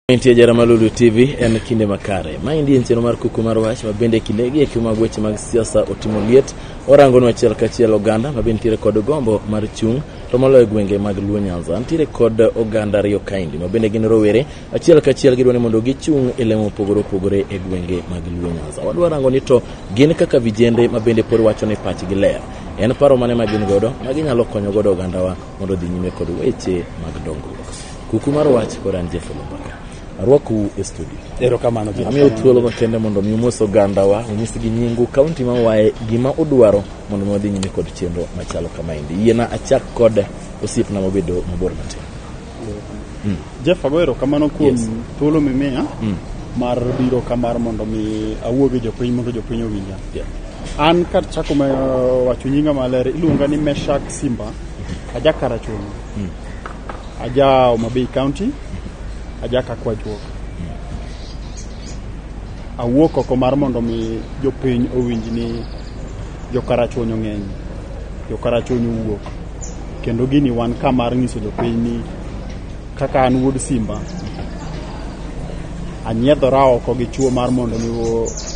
Entie Jara Malulu TV en kinde makare. Maendi en chenro mar kuku mar wach ma bende kindegi eki mag weche mag siasa otimo liet. Orangonwa achiel kachiel oganda ma bende nitiere kod gombo mar chung' to moloyo gwenge mag Luo Nyanza. Nitiere kod oganda ariyo kaendi ma bende gin rowere achiel kachiel gidwa ni mondo gichung' e lemo mopogore opogore e gwenge mag Luo Nyanza. Wadwa rango ni to gin kaka vijende ma bende pod wacho ni pachgi ler. En paro mane ma gin godo ma ginyalo konyo godo ogandawa mondo odhi nyime kod weche mag dongruok. Kuku mar wach kod an Jeff Oloo Mbaka. Arwakou e studio. Erokamano Jeff. Amiyo thuolo makende mondo mi umos ogandawa, unyisgi nyingu, kaunti ma uaye, gima udwaro mondo mi wadhi nyime kod chenro machalo kamaendi. Yiena achak kod osiepna mobedo mabor matin. Jeff, ago erokamano kuom thuolo mimiya mar biro ka mar mondo mi awuo gi jopiny mondo jopiny owinja. An kar chako ma wacho nyinga maler iluonga ni Meshak Simba, aja Karachuonyo. Aja Homa Bay County, aja Kakwajuok. Awuok oko mar mondo mi jopiny owinj ni jo Karachuonyo ng'eny, jo Karachuonyo owuok. Kendo gini wan ka mar nyiso jopiny ni kaka an wuod Simba, anyiedhora oko gi chuo mar mondo mi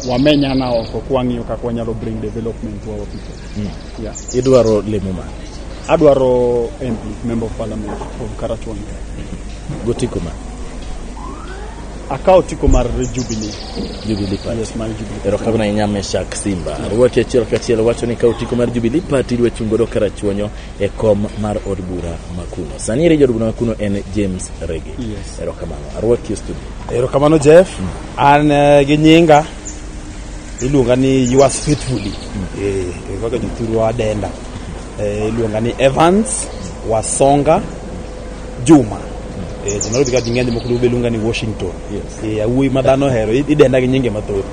wamenyana oko kwang'iyo kaka wanyalo bring development to our people. Yeah. Idwaro lemo mane? Adwaro MP, Member of Parliament of Karachuonyo. Gotiko mane? Akawo otiko mar Jubilee. Jubilee Party. Yes, mar Jubilee. Erokamano ahinya Meshak Simba. Arwaki achiel kachiel wacho ni ka otiko mar Jubilee Party idwa chung' godo Karachuonyo e kom mar od bura makuno. Sani ere jaod bura makuno en James Rege. Yes. Erokamano. Arwaki e studio. Erokamano Jeff. An gi nyinga iluonga ni yours faithfully. Kaka jothurwa denda. Iluonga ni Evans Wasonga Juma. To Nairobi ka ji ng'eny moko be luonga ni Washington. Awuoyi ma dhano ohero idenda gi nyinge mathoth.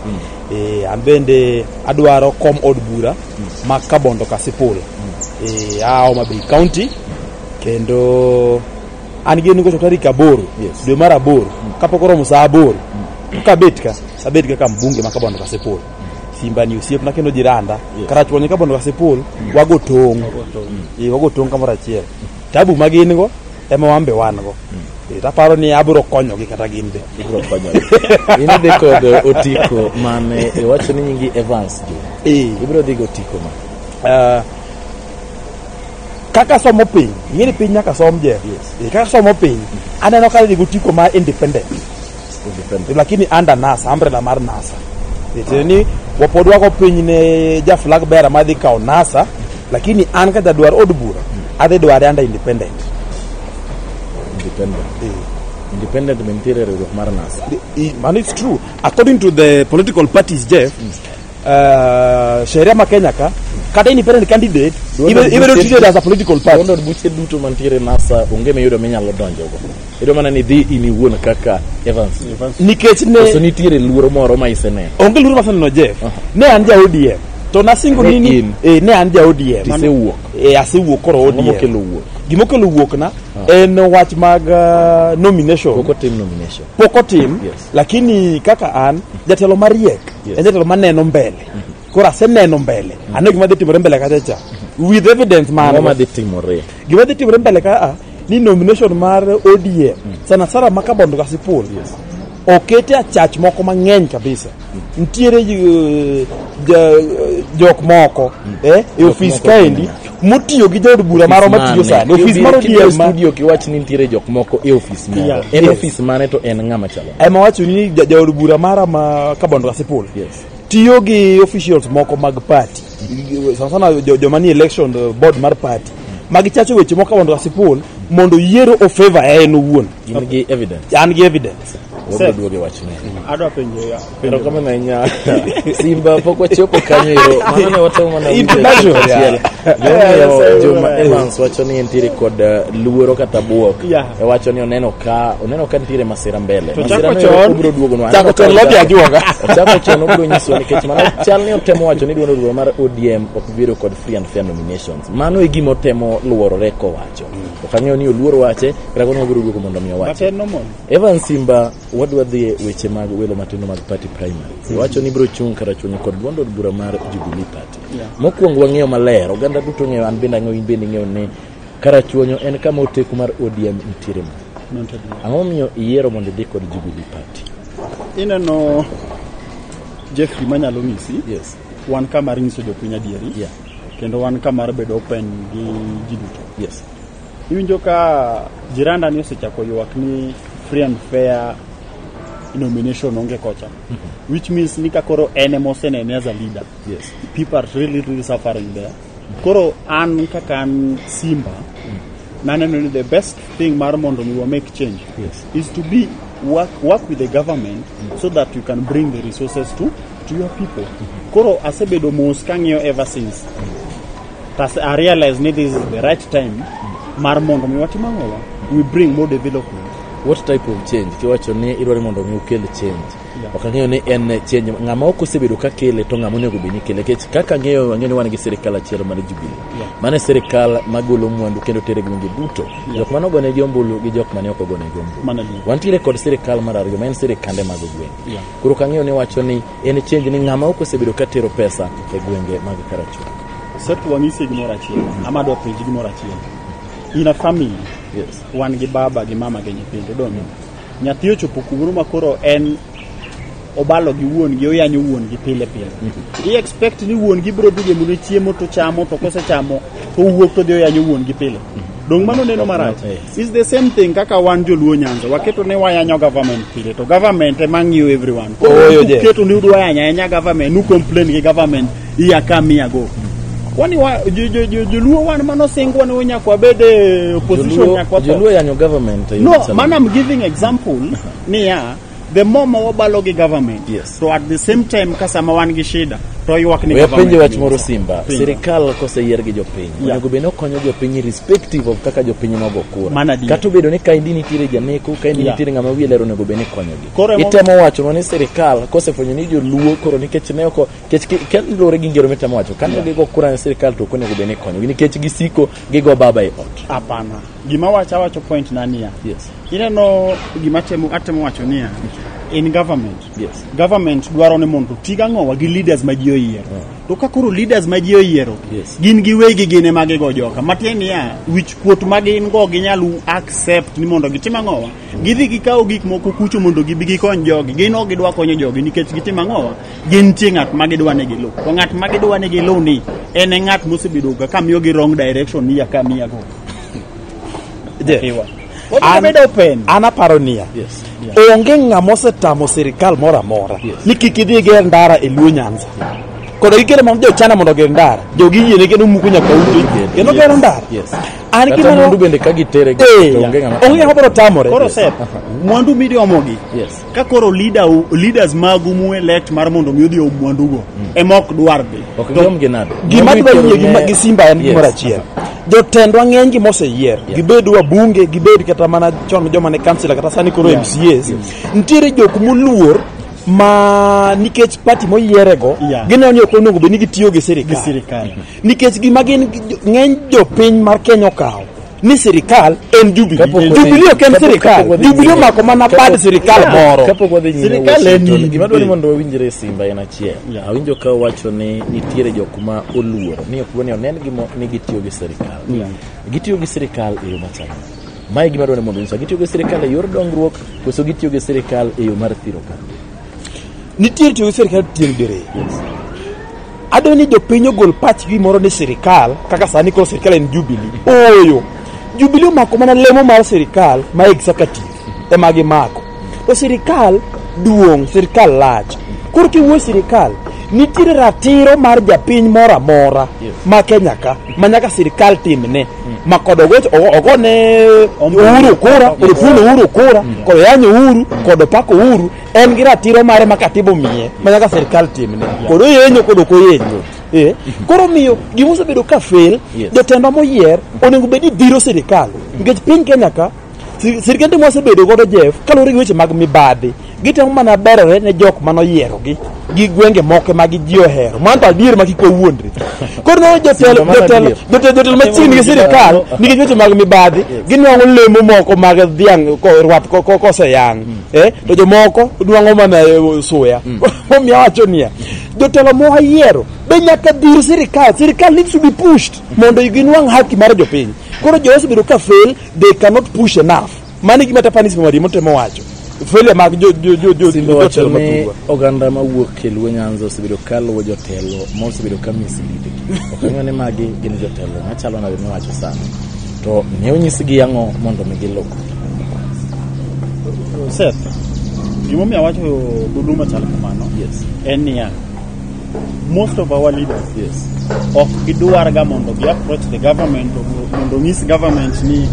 An bende adwaro kom od bura ma Kabondo Kasipul. Aa Homa Bay County kendo an gi nengo tarik 8 dwe mar 8 kapok oromo saa 8 kabet ka abet kaka mbunge ma Kabondo Kasipul. Simba ni osiepna kendo jiranda. Karachuonyo Kabondo Kasipul wago tong'. Wago tong' kamoro achiel. Tabu ma gin go ema wan be wan go. Taparo ni abiro konyogi kata gin be. Ibiro konyogi. In idhi kod otiko mane iwacho ni nyingi Evans Juma. Ibiro dhi gi otiko mane? Kaka somo piny, ing'e ni piny nyaka som Jeff. Kaka somo piny, aneno ka idhi gi otiko mar independent. Independent. Lakini under NASA, umbrella mar NASA. Tiende ni wapod wago piny ne ja flag bearer madhi kawo NASA, lakini an ka jadwar od bura, adhi dware under independent. Independent. Independent be nitiere e riwruok mar NASA. Man, it's true. According to the political parties, Jeff, sheria ma Kenya ka, kata independent candidate, ibedo treated as a political party. Duond od buche duto mantiere NASA onge miyudo minyalo donjogo. Iyudo mana ni dhi in iwuon kaka Evans. Nikech ne Koso nitiere luoro moro ma iseneno. Onge luoro maseneno Jeff. Ne an ja ODM. To nasingo Ne ni in. Ne an ja ODM. Tisewuok. Asewuok koro Ang'o ODM. mokelo wuok? Gimokelo wuok na en wach mag nomination. Pok otim nomination. Pok otim. Yes. Lakini kaka an jatelo mariek, en jatelo maneno mbele. Koro aseneno mbele. Aneno gima dhi timore mbele kacha cha. With evidence man. Ang'o madhi timore? Gima dhi timore mbele ka ni nomination mar ODM sana sana ma Kabondo Kasipul okete achach moko mang'eny kabisa. Nitiere jok moko e ofis kaendi motiyo gi jaod bura marwa matiyo sani. Ofis mar ODM studio kiwach ni nitiere jok moko e ofis moro. En ofis mane to en ng'ama chalo? Ema wacho ni jaod bura mara ma Kabondo Kasipul tiyo gi officials moko mag party. Sana sana joma ni election board mar party. Magichacho weche moko Kabondo Kasipul mondo yiero o favor en owuon. In gi evidence. An gi evidence. Wabiro duogo e wachno. Adwa penjo. Erokamano ahinya. Simba pok wachopo kanyo ero. Mano ne watemo mana winjo International, achiel. yeah. Gimomiyo Juma Evans wacho ni entiere kod luoro kata buok. Yeah. E wacho ni oneno ka nitiere masira mbele. To Masira chako no ero chon. obiro duogonwa. Chako chon lobby ajuoga. Ochako chon obiro nyisowa nikech mano chal ni otemo wacho ni duond od bura mar ODM ok biro kod free and fair nominations. Mano e gima otemo luorore kowacho. Ok ang'eyo ni oluor wache kata kono obiro duogo mondo mi But owache. en normal. Evans Simba wadwa dhi e weche mag welo matindo mag party primaries. Iwacho ni ibiro chung' Karachuonyo kod duond od bura mar Jubilee Party. Mokwongo wang'eyo maler, oganda duto ong'eyo, an bende ang'eyo, in bende ing'eyo ni Karachuonyo en kama oteku mar ODM nitiere malo. Ang'o momiyo iyiero mondo idhi kod Jubilee Party? Ineno Jeff, gima anyalo nyisi, wan ka mar nyiso jopiny adieri, kendo wan ka mar bedo open gi ji duto. Iwinjo ka jiranda ni osechako ywak ni free and fair nomination onge kocha, which means ni ka koro en ema osenene as a leader, people are really, really suffering there. Koro an kaka an Simba, naneno ni the best thing mar mondo mi wa make change is to be work with the government so that you can bring the resources to your people. Koro asebedo mos kang'iyo ever since. Tas I realize ni this is the right time mar mondo mi watim ang'owa, we bring more development. What type of change? Kiwacho ni idwaro mondo mi ukel change, ok ang'eyo ni en change ng'ama ok osebedo ka kele to ng'ama onego bed ni kele, nikech kaka ang'eyo, ang'eyo ni wan gi sirikal achiel mar Jubilee. Mano e sirikal magolo mwandu kendo tere gwenge duto, jok mane ogonegi ombulu gi jok mane ok ogonegi ombulu. Mano adier. Wantiere kod sirikal mar ariyo ma en sirikande mag gwenge. Koro kang'eyo ni wacho ni en change ni ng'ama ok osebedo ka tero pesa e gwenge mag Karachuonyo. Sep, wang'isi gimoro achiel, ama adwa penji gimoro achiel. In a family, wan gi baba gi mama gi nyithindo, donge? Nyathi ochopo kumoro ma koro en obalo gi wuon gi, oyanyo wuon gi pile pile. I expect ni wuon gi biro dhi gemone chiemo to chamo, to kosechamo to owuok to dhi oyanyo wuon gi pile. Dong mano neno marach? Yes. It's the same thing kaka wan joluo Nyanza, waketo ni wayanyo government pile, to government ema ng'iyo everyone. Ooyo, Jeff. Keto ni udwa yanyo ayanya government, nu complain gi government iya ka miya go. Kwani wa, joluo wan manosingwa ni nyaka wabed e opposition nyaka watho. Joluo yanyo government e No, yo man, I'm giving example niya, the more ma wabalo gi government, so at the same time ka sama wan gi shida to ywak ni We government apenje wach ni moro sawa. Simba. Penjo. Sirikal koseyier gi jopiny, onego bed ni okonyo jopiny irrespective of kaka jopiny nogo kura. Mano adier. Kata obedo ni kaendi nitiere janeko, kaendi nitiere ng'ama wiye ler, onego bed ni ikonyogi. Koro Itemo wachonwa ni sirikal kosefwenyo ni joluo koro nikech ne oko nikech kaluwore gi ngero mitemo wacho kane gigo kura ne sirikal, to ok onego bed ni ikonyogi nikech gisiko gigo baba e ot. Hapana, gima wacho, awacho point na niya, ineno gima atemo wacho niya, in government, government dwaro ni mondo ti gang'owa gi leaders ma ji oyiero. To ka koro leaders ma ji oyiero gin giwegi, gin ema gigo joka matiende niya, wich kuot ma gin go ginyal accept ni mondo gitim ang'owa, gidhi gikaw gik moko kucho mondo gibi gikony jogi. Gin ok gidwa konyo jogi nikech gitim ang'owa, gin nitie ng'at ma gidwa ni giluw, to ng'at ma gidwa ni giluw ni en e ng'at mosebedo ga kamiyogi wrong direction ni ya ka miya go. Jeff, Wabiro bedo open. An aparo niya, onge ng'ama osetamo sirikal moro amora ni kik idhi iger ndara e Luo Nyanza. Koda gikelo mana jo-China mondo oger ndara, jogi yiene kendo muko nyaka ute kendo gero ndara. An Kata gimoro mwandu bende ka gitere to onge ng'ama onge ng'ama biro tamore. Koro Sep, mwandu midiomogi, ka koro leaders magu mu elect mar mondo mi odhi om mwandugo ema ok dwar dhi. Ok giom gi nade? Gima Mwandu dwa itero yie gi ne gi Simba en gimoro achiel. Jotendwa ng'eny gi moseyier, gibed wabunge, gibed kata mana chon joma ne kansila, kata sani koro MCAs. Nitiere jok moluor ma nikech party moyierego, gineno ni ok onego bed ni gitiyo gi sirikal. Gi sirikal. Nikech gima gin ng'eny jopiny mar Kenya okawo ni sirikal en Jubilee. Jubilee ok en sirikal. Jubilee omako mana bad sirikal moro. Kapok wadhi nyime, Sirikal en Washington, in. gima dwaro ni mondo wawinjre Simba en achiel. Awinjo ka wacho ni nitiere jok ma oluoro ni ok ni onen gi ni gitiyo gi sirikal. Gitiyo gi sirikal e yo machalo nade? Mae gima dwaro ni mondo unyiswa. Gitiyo gi sirikal e yor dongruok koso gitiyo gi sirikal e yo mar thiro kambi? Nitiere tiyo gi sirikal tieng' diriyo. Adwa ni jopiny ogol pachgi moro ni sirikal kaka sani koro sirikal en Jubilee. Ooyo. Jubilee omako mana lemo mar sirikal ma executive ema gimako. To sirikal duong', sirikal lach. Koro kiwuoyo sirikal, nitiere ratiro mar japiny moro amora ma Kenya ka ma nyaka sirikal timne. Ma kod ogone Uhuru kura, kod ofuon Uhuru kura, kod oyanyo Uhuru, kod opako Uhuru, en gi ratiro mare ma katiba omiye ma nyaka sirikal timne. Kod oyenyo kod ok oyenyo. Koro miyo gima osebedo ka fail, jotendwa moyier onego bed ni dhiro sirikal. Nikech piny Kenya ka sirikande mwasebedo godo, Jeff, kaluwore gi weche mag mibadhi, gitemo mana berore ne jok manoyierogi gi gwenge moko ma gi ji ohero. Mano to adier ma kik wawuondre. Koro neno jotelo Simba, mano jotelo adier. jotelo machiegni gi sirikal nikech weche mag mibadhi, ginwang'o lemo moko mag dhiang' rwath koseyang', to jomoko nwang'o mana suya. Omiyo awacho niya, jotelo mwayiero be nyaka dhir sirikal. Sirikal needs to be pushed mondo ginwang' haki mar jopiny. Koro jowa osebedo ka fail, they cannot push enough. Mano e gima Tapanis Mariemo temo wacho. Failure mag jo jo jo jo Simba wacho jotelo ni mathurwa. oganda mawuok e Luo Nyanza osebedo ka luwo jotelo ma osebedo ka mislead gi. Ok ang'eyo ni magi gin jotelo machalo nade miwacho sani. To ne onyisgi ang'o mondo mi giluw? Seth, gimomiyo awacho dholuo machal kamano Yes. en niya, most of our leaders Yes. ok gidwar ga mondo gi approach the government mondo onyis government ni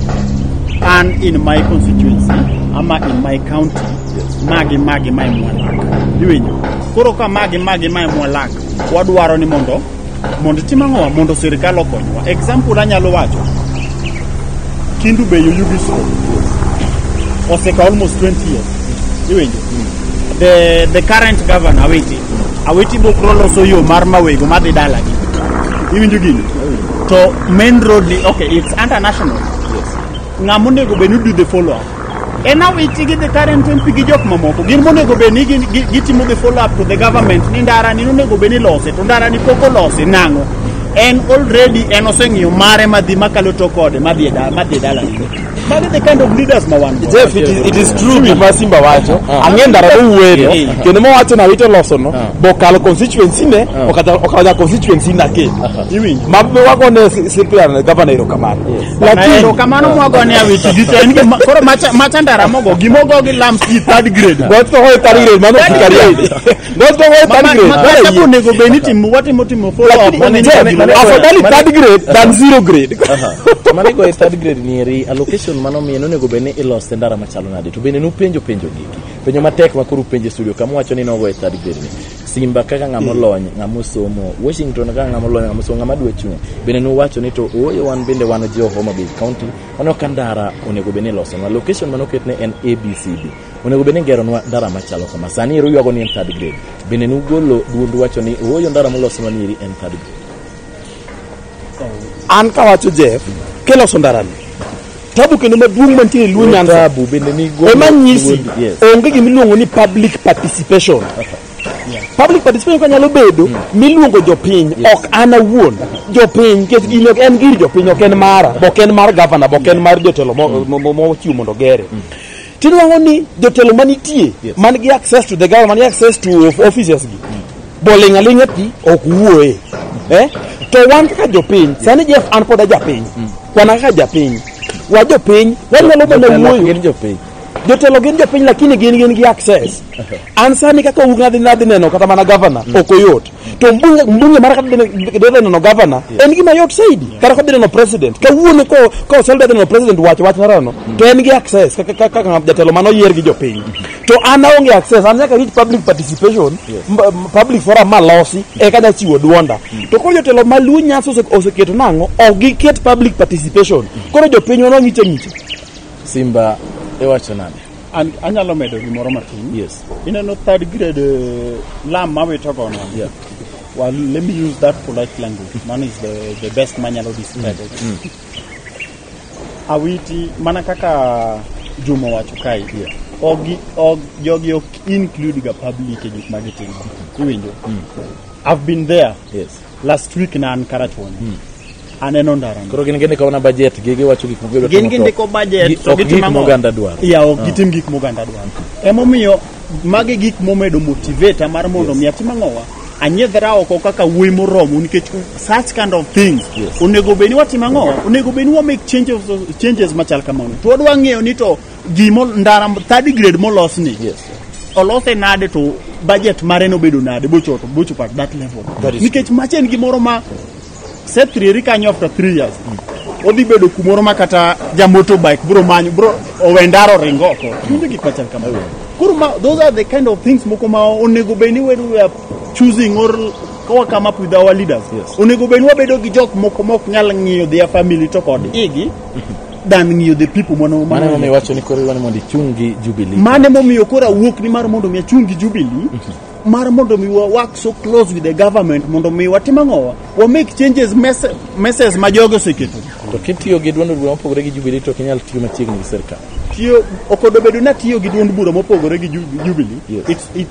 an in my constituency ama in my county Yes. magi magi mae mwalak iwinjo koro ka magi magi mae mwalak wadwaro ni mondo mondo tim ang'owa mondo sirikal okonywa example anyalo wacho Kindu Bay Oyugis Road osekawo almost 20 years iwinjo the current governor Awiti Awiti bokro loso yo mar Mawego madhi dalagi iwinjo gini to main road ni okay it's under national ng'ama onego bed ni do the follow up en Awiti gi the current MP gi jok mamoko gin monego bed ni gitimo the follow up to the government ni ndara ni onego bed ni lose to ndara ni pok olose nang'o en already en oseng'iyo mare madhi makalo tok ode madhi e madhi e dalagi magi the kind of leaders ma wan go. Jeff, it is true gima Simba wacho. Ang'e ndara mowuoye Eh. kendo mowacho na Awiti oloso no, bokalo constituency ne, okalo nyaka constituency na kendo. iwinjo Ma wagone Cyprian governor erokamano. Lakini erokamano mwagone Awiti gi to en gima koro macha ndara mogo gimogo gi lamps gi third grade Got to go third grade, mano Third ok grade. Got to go third grade. macha bo onego bed ni timo watimo timo follow up Lakini Jeff, afadhali third grade than zero grade. To mane go e third grade ni eri allocation mano miye nonego bed ni ilose ndara machalo nade to bende nupenjo penjo giki penjo matek ma koro upenjo e studio kama wacho ni nogo e third grade ni Simba kaka ng'ama olony ng'ama osomo Washington kaka ng'ama olony ng'ama osomo ng'ama dwa chung' bende nuwacho ni to ooyo wan bende wan jo Homa Bay County waneno ka ndara onego bed ni ilosonwa location manoketne en ABCD onego bed ni igeronwa ndara machalo kama sani ero ywago ni en third grade bende nugolo duondu wacho ni ooyo ndara molosnwa ni eri en third grade An kawacho Jeff, kiloso ndarani, tabu kendo maduong' mantie e Luo Nyanza tabu bende nigolo ema nyisi duondi, yes. onge gimiluongo ni public participation. Public participation kanyalo bedo miluongo jopiny ok an awuon jopiny nikech gini ok en gir jopiny ok en mara bok en mar governor bok en mar jotelo mochiwo mondo ogere tinwang'o ni jotelo manitie Yes. man gi access to the government man gi access to officers gi boling' aling'a pi ok wuoye eh? to wan kaka jopiny sani Jeff an pod a japiny kwana kaka japiny wa jopiny wanyalo mana Jotelo ok wuoyo gin jopiny jotelo gin jopiny lakini gin gin gi access an sani kaka owuok nadhi nadhi neno kata mana governor ok oyot to mbunge mara kata dhi neno governor en gima yot saidi kata kodhi neno president kawuono ko ko osel dhi neno president wacho wach narano to en gi access kaka kaka jatelo mano oyier gi jopiny to an aonge access an nyaka rit public participation public forum malosi eka anya chiwo duonda to koro jotelo ma Luo Nyanza oseketo nang'o ok giket public participation koro jopiny wan wang'icho ng'icho Simba iwacho nade An, anyalo medo gimoro matin Yes. ineno third grade lam mawito gono Yeah. well let me use that polite language man is the best manyalo describe it Awiti mana kaka Juma wacho kae ok jogi ok include ga public e gik ma gitimo iwinjo I've been there Yes. last week na an Karachuonyo aneno ndara no. Koro gin gindiko mana budget gi giwacho gik moko gin gindiko budget to ok gitimo gik ang'o? moganda dwaro. Yeah, ok gitim gik moganda dwaro. Emomiyo magi gik momedo motivate mar mondo mi atim ang'owa anyiedhra oko kaka wuoyi moromo nikech such kind of things Yes. onego bed ni watimo ang'owa onego bed ni wa make changes machal kamano to wadwa ng'eyo ni to gimo ndara third grade molos ni Yes. olose nade to budget mare nobedo nade bochopo bochopo at that level That is nikech macha en gimoro ma Seth Rieri kanyo after 3 years odhi bedo kumoro ma kata ja motorbike bro manyo bro owe ndara oring oko winjo gik machal kamano koro ma those are the kind of things moko ma onego bed ni when we are choosing or ka wa come up with our leaders Yes. onego bed ni wabedo gi jok moko mok nyal ng'iyo their family to kod igi than ng'iyo the people mano Mano emomiyo iwacho ni koro idwa ni mondo ichung' gi Jubilee. mane momiyo koro awuok ni mar mondo mi achung' gi Jubilee mar mondo mi wa work so close with the government mondo mi watim ang'owa wa make changes messes ma jogi oseketo To kitiyo gi duond bura mopogore gi Jubilee to ok inyal tiyo machiegni gi sirkal. tiyo ok obedo ni atiyo gi duond bura mopogore gi Jubilee Yes. it's, it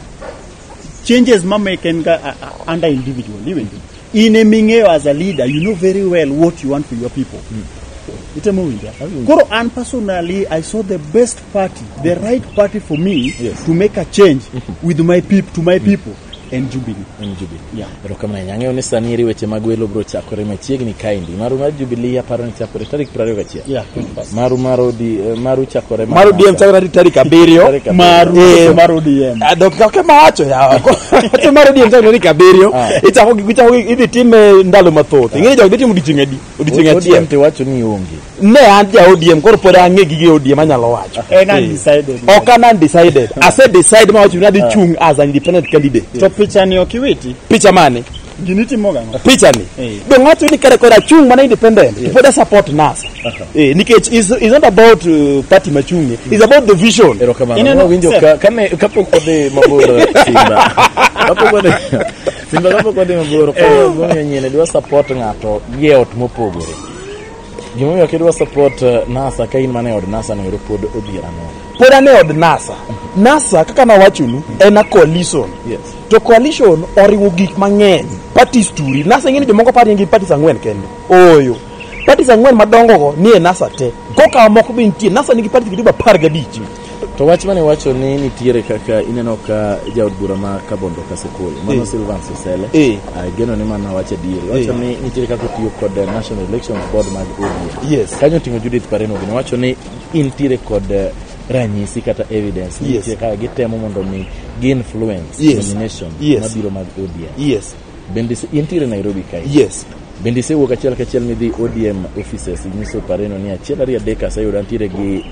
changes ma make en ga under individual iwinjo in eming'eyo as a leader you know very well what you want for your people Itemo winja. Koro an personally I saw the best party, the right party for me to make a change with my people, to my people en Jubilee. En Jubilee. Yeah. Erokamano ahinya. Ang'eyo ni sani eri weche mag welo biro chakore machiegni kaendi. Maru mar Jubilee aparo ni chakore tarik 21. Yeah, 21st. Maru mar OD, maru chakore Mar ODM chakore tarik 7. Tarik 7. Maru mar ODM. Dok kaka mawacho yawa. Wacho mar ODM chakore tarik 7. Ichako idhi time ndalo mathoth. Ing'e ni jogi dhi timo odiochieng' adi? Odiochieng' achiel. ODM to iwacho ni onge. Ne an ja ODM koro pod ang'e gige ODM anyalo wacho. En undecided. Ok an undecided. Ase decide mawacho ni adhi chung' as an independent candidate. To picha ni ok iwiti. Picha mane? Gini timo gang'o? Picha ni. Dong wacho ni kare kora chung' mana independent. To pod a support NASA. Nikech is not about party machung'e. It's about the vision. Erokamano. Ineno Winjo Seth? ka kane kapok odhi mabor Simba. Kapok odhi Simba kapok odhi mabor koro gimomiyo nyien dwa support ng'ato gi e ot mopogore. Gimomiyo ok idwa support NASA ka in mana e od NASA no ero pod odhiera nono. Pod an e od NASA. NASA kaka nawachonu en a coalition. Yes. To coalition oriwo gik mang'eny. Parties turi. NASA ing'e ni jomoko paro ni gin parties 4 kende. Ooyo. Parties 4 madongo go ni e NASA te. Koka moko be nitie. NASA nigi parties karibu 15. To wach mane wacho ni nitiere kaka ineno ka jaod bura ma Kabondo Kasipul, mano Silvans Osele, ageno ni mano wacho adieri. Wacho ni nitiere kaka otiyo kod National Elections Board mag ODM. Yes. Kanyo oting'o Judith Pareno gini wacho ni intiere kod ranyisi kata evidence. Nitie kaka gitemo mondo mi gi influence nomination mabiro mag ODM. Yes. Bende intiere Nairobi kae. Yes. Bende isewuok achiel kachiel midhi ODM offices inyiso Pareno ni 1 2 3 aseyudo antiere gi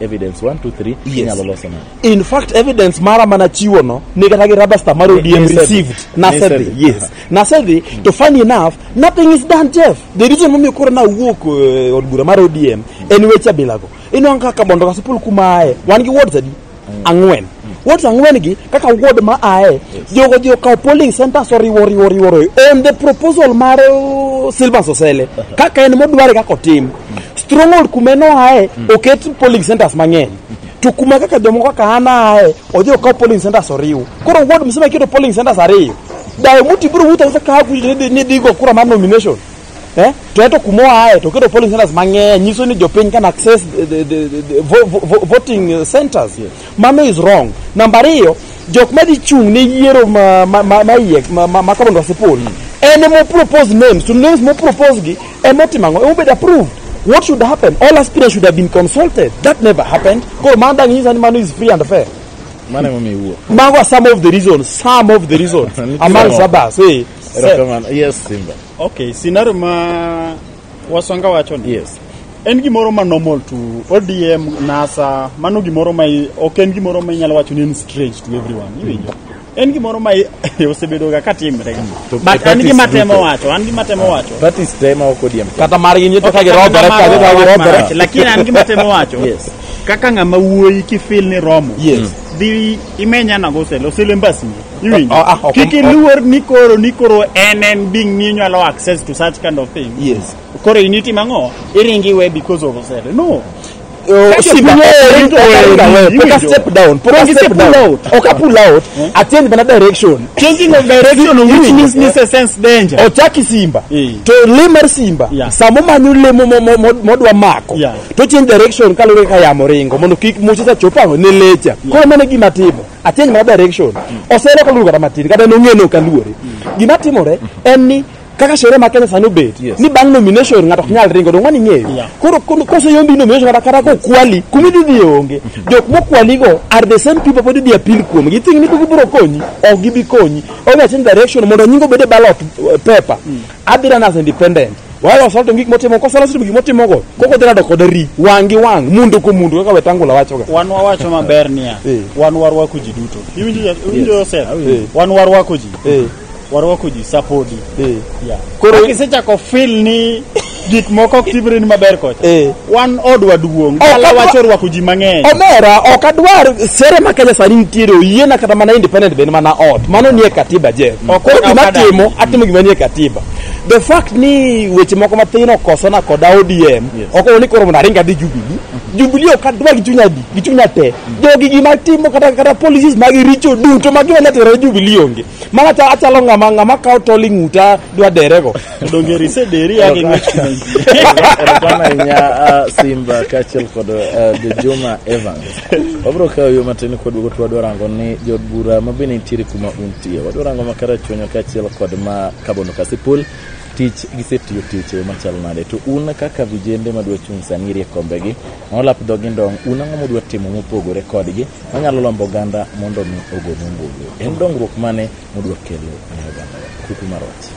evidence 1 2 3 inyalo loso nade? In fact evidence mara mana chiwo no ni kata gi rubber stamp mar ODM received. Nasedhi. Yes. Nasedhi to funny enough nothing is done, Jeff. The reason momiyo koro nawuok od bura mar ODM en weche abilago. Inwang'o kaka Kabondo Kasipul kuma aye wan gi wards adi? 4. Wards 4 gi kaka ward ma aye jogo ji okawo polling centers oriwo on the proposal mar Silvans Osele kaka en modware kaka otim. Stronghold kuma en oaye oket polling centers mang'eny. To kuma kaka jomoko kaka an aye odhi okaw polling centers oriw. Koro ward msima iketo polling centers 2. Dayo muti biro wuotho ka ni dhi go kura mar nomination. To eto kuma oaye to keto polling centers mang'eny nyiso ni jopiny can access the voting centers. Mano is wrong. Namba 2, jok madhi chung' ne yiero ma Kabondo Kasipul en emo propose names, to names mo propose gi emo timo ang'o? Emo bedo approved. What should happen? All aspirants should have been consulted. That never happened. Koro mano dang' nyisa ni mano is free and fair. Mano emomiyo iwuok. Mago are some of the reasons. Some of the reasons. Among others. Yes, Simba. Okay, scenario ma Wasonga wacho ni. Yes. En gimoro ma normal to ODM, NASA, mano gimoro ma ok en gimoro ma inyalo wacho ni en strange to everyone. Iwinjo? En gimoro ma osebedo ga katimre. But an gima temo wacho, Parties te ma ok ODM. Kata margi nyocha ka girodhore ka girodhore. Lakini an gima temo wacho. Yes. Kaka ng'ama wuoyi kifeel ni romo. Yes. Dhi imenya nago Osele, Osele mbasni. Iwinjo? Kik iluor ni koro en being ni inyalo access to such kind of thing. Yes. Koro initimo ang'o? Iringi we because of Osele. No. Simba, poka step down, poka step down. Oka pull out, a change mana direction. Changing of direction which means ni sense danger. Ochaki Simba. To le mar Simba. Samo manyo le modwa mako. To change direction kaluwore ka yamo ringo mondo kik muche cha chop ang'o ne lecha. Koro mano e gima timo. A change mana direction. Osere kaluwore kata matin kata nong'e no kaluwore. Gima timore en ni kaka sheria ma Kenya sani obet ni bang' nomination ng'ato ok nyal ringo dong' mano ing'eyo. Koro koseyombi nomination kata kokwali kuma idhi dhiye onge. Jok mokwaligo are the same people pod idhi appeal kuomgi. Ithing ni gibiro konyi ok gibi konyi. Omiyo change direction mondo nying obed e ballot paper. Adhi run as independent. Walo osol timo gik motimo kosolo timo gik motimogo koko dhi rado kode ri wang' gi wang' mundo ko mundo kaka Wetangula wachoga. Wan wawacho maber niya wan warwako ji duto. Iwinjo Joseph? Wan warwako ji. Warwako ji sapodi. Yeah. Koro kisechako feel ni gik moko ok timre ni maber kocha. Wan odwa duong'. Dala wacho rwako ji mang'eny. Omera ok adwar sere ma Kenya sani nitiere oyiena kata mana independent bende mana ot. Mano nie katiba Jeff. Koro gima atimo, atimo gima nie katiba. The fact ni weche moko mathin okosona koda ODM, ok ni koro mondo aring adhi Jubilee. Jubilee ok adwa gi chunya di gi chunya te. Jogi gima timo kata kata policies mag richo duto ma gima nyalo Jubilee onge. Mana achalo ng'ama ng'ama kawo tol e ng'uta dwa derego. Donge risederi yake ng'wech mantie. Erokamano ahinya Simba kaachiel kod Juma Evans. Wabiro kawo yo matin kwaduogo to wadwa rango ni jood bura ma bende nitiere kuma untie. Wadwa rango ma Karachuonyo kaachiel kod ma Kabondo Kasipul tich gisetiyo tich e yo machalo nade to un kaka vijende madwa chung' sani iri e kombegi ma olap dhogi ndong' un ang'o mudwa timo mopogore kodgi manyalo lombo oganda mondo mi ogonu ombulu en dongruok mane mudwa kelo ne oganda kuku mar wach.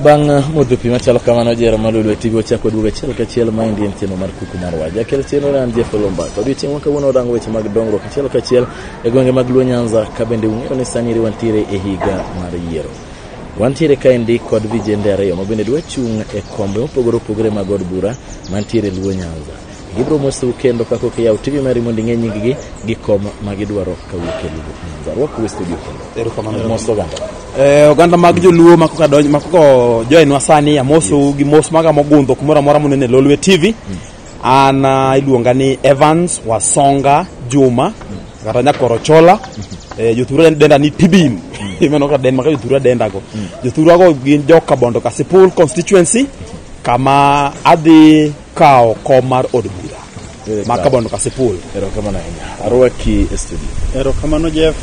Bang' modho pi machalo kamano jera malulu e TV wachako duogo achiel kachiel maendi en chenro mar kuku mar wach. Jakel chenro ne an Jeff Olombaka. Odiochieng' ma kawuono warango weche mag dongruok achiel kachiel e gwenge mag Luo Nyanza ka bende ung'eyo ni sani wantiere e higa mar yiero. Wantiere kaendi kod vijende ariyo ma bende dwa chung' e kombe mopogore opogore mag od bura mantiere Luo Nyanza. Gibiro mosou kendo kaka ok iyaw TV mari mondo ing'e nying gi gi kom ma gidwaro kawuok e Luo Nyanza. Rwakou e studio kendo. Erokamano. Mos oganda. Oganda mag joluo ma koka donj ma koka joinwa sani amosou gi mos maga mogundho kumoro amora munene Lolwe TV. An iluonga ni Evans Wasonga Juma kata Nyakoro Chola. Jothurwa denda ni Tibim. Mano kaka den maka jothurwa dendago. Jothurwa go gin jo Kabondo Kasipul constituency kama adhi kawo kom mar od bura ma Kabondo Kasipul. Erokamano ahinya. Arwaki e studio. Erokamano Jeff.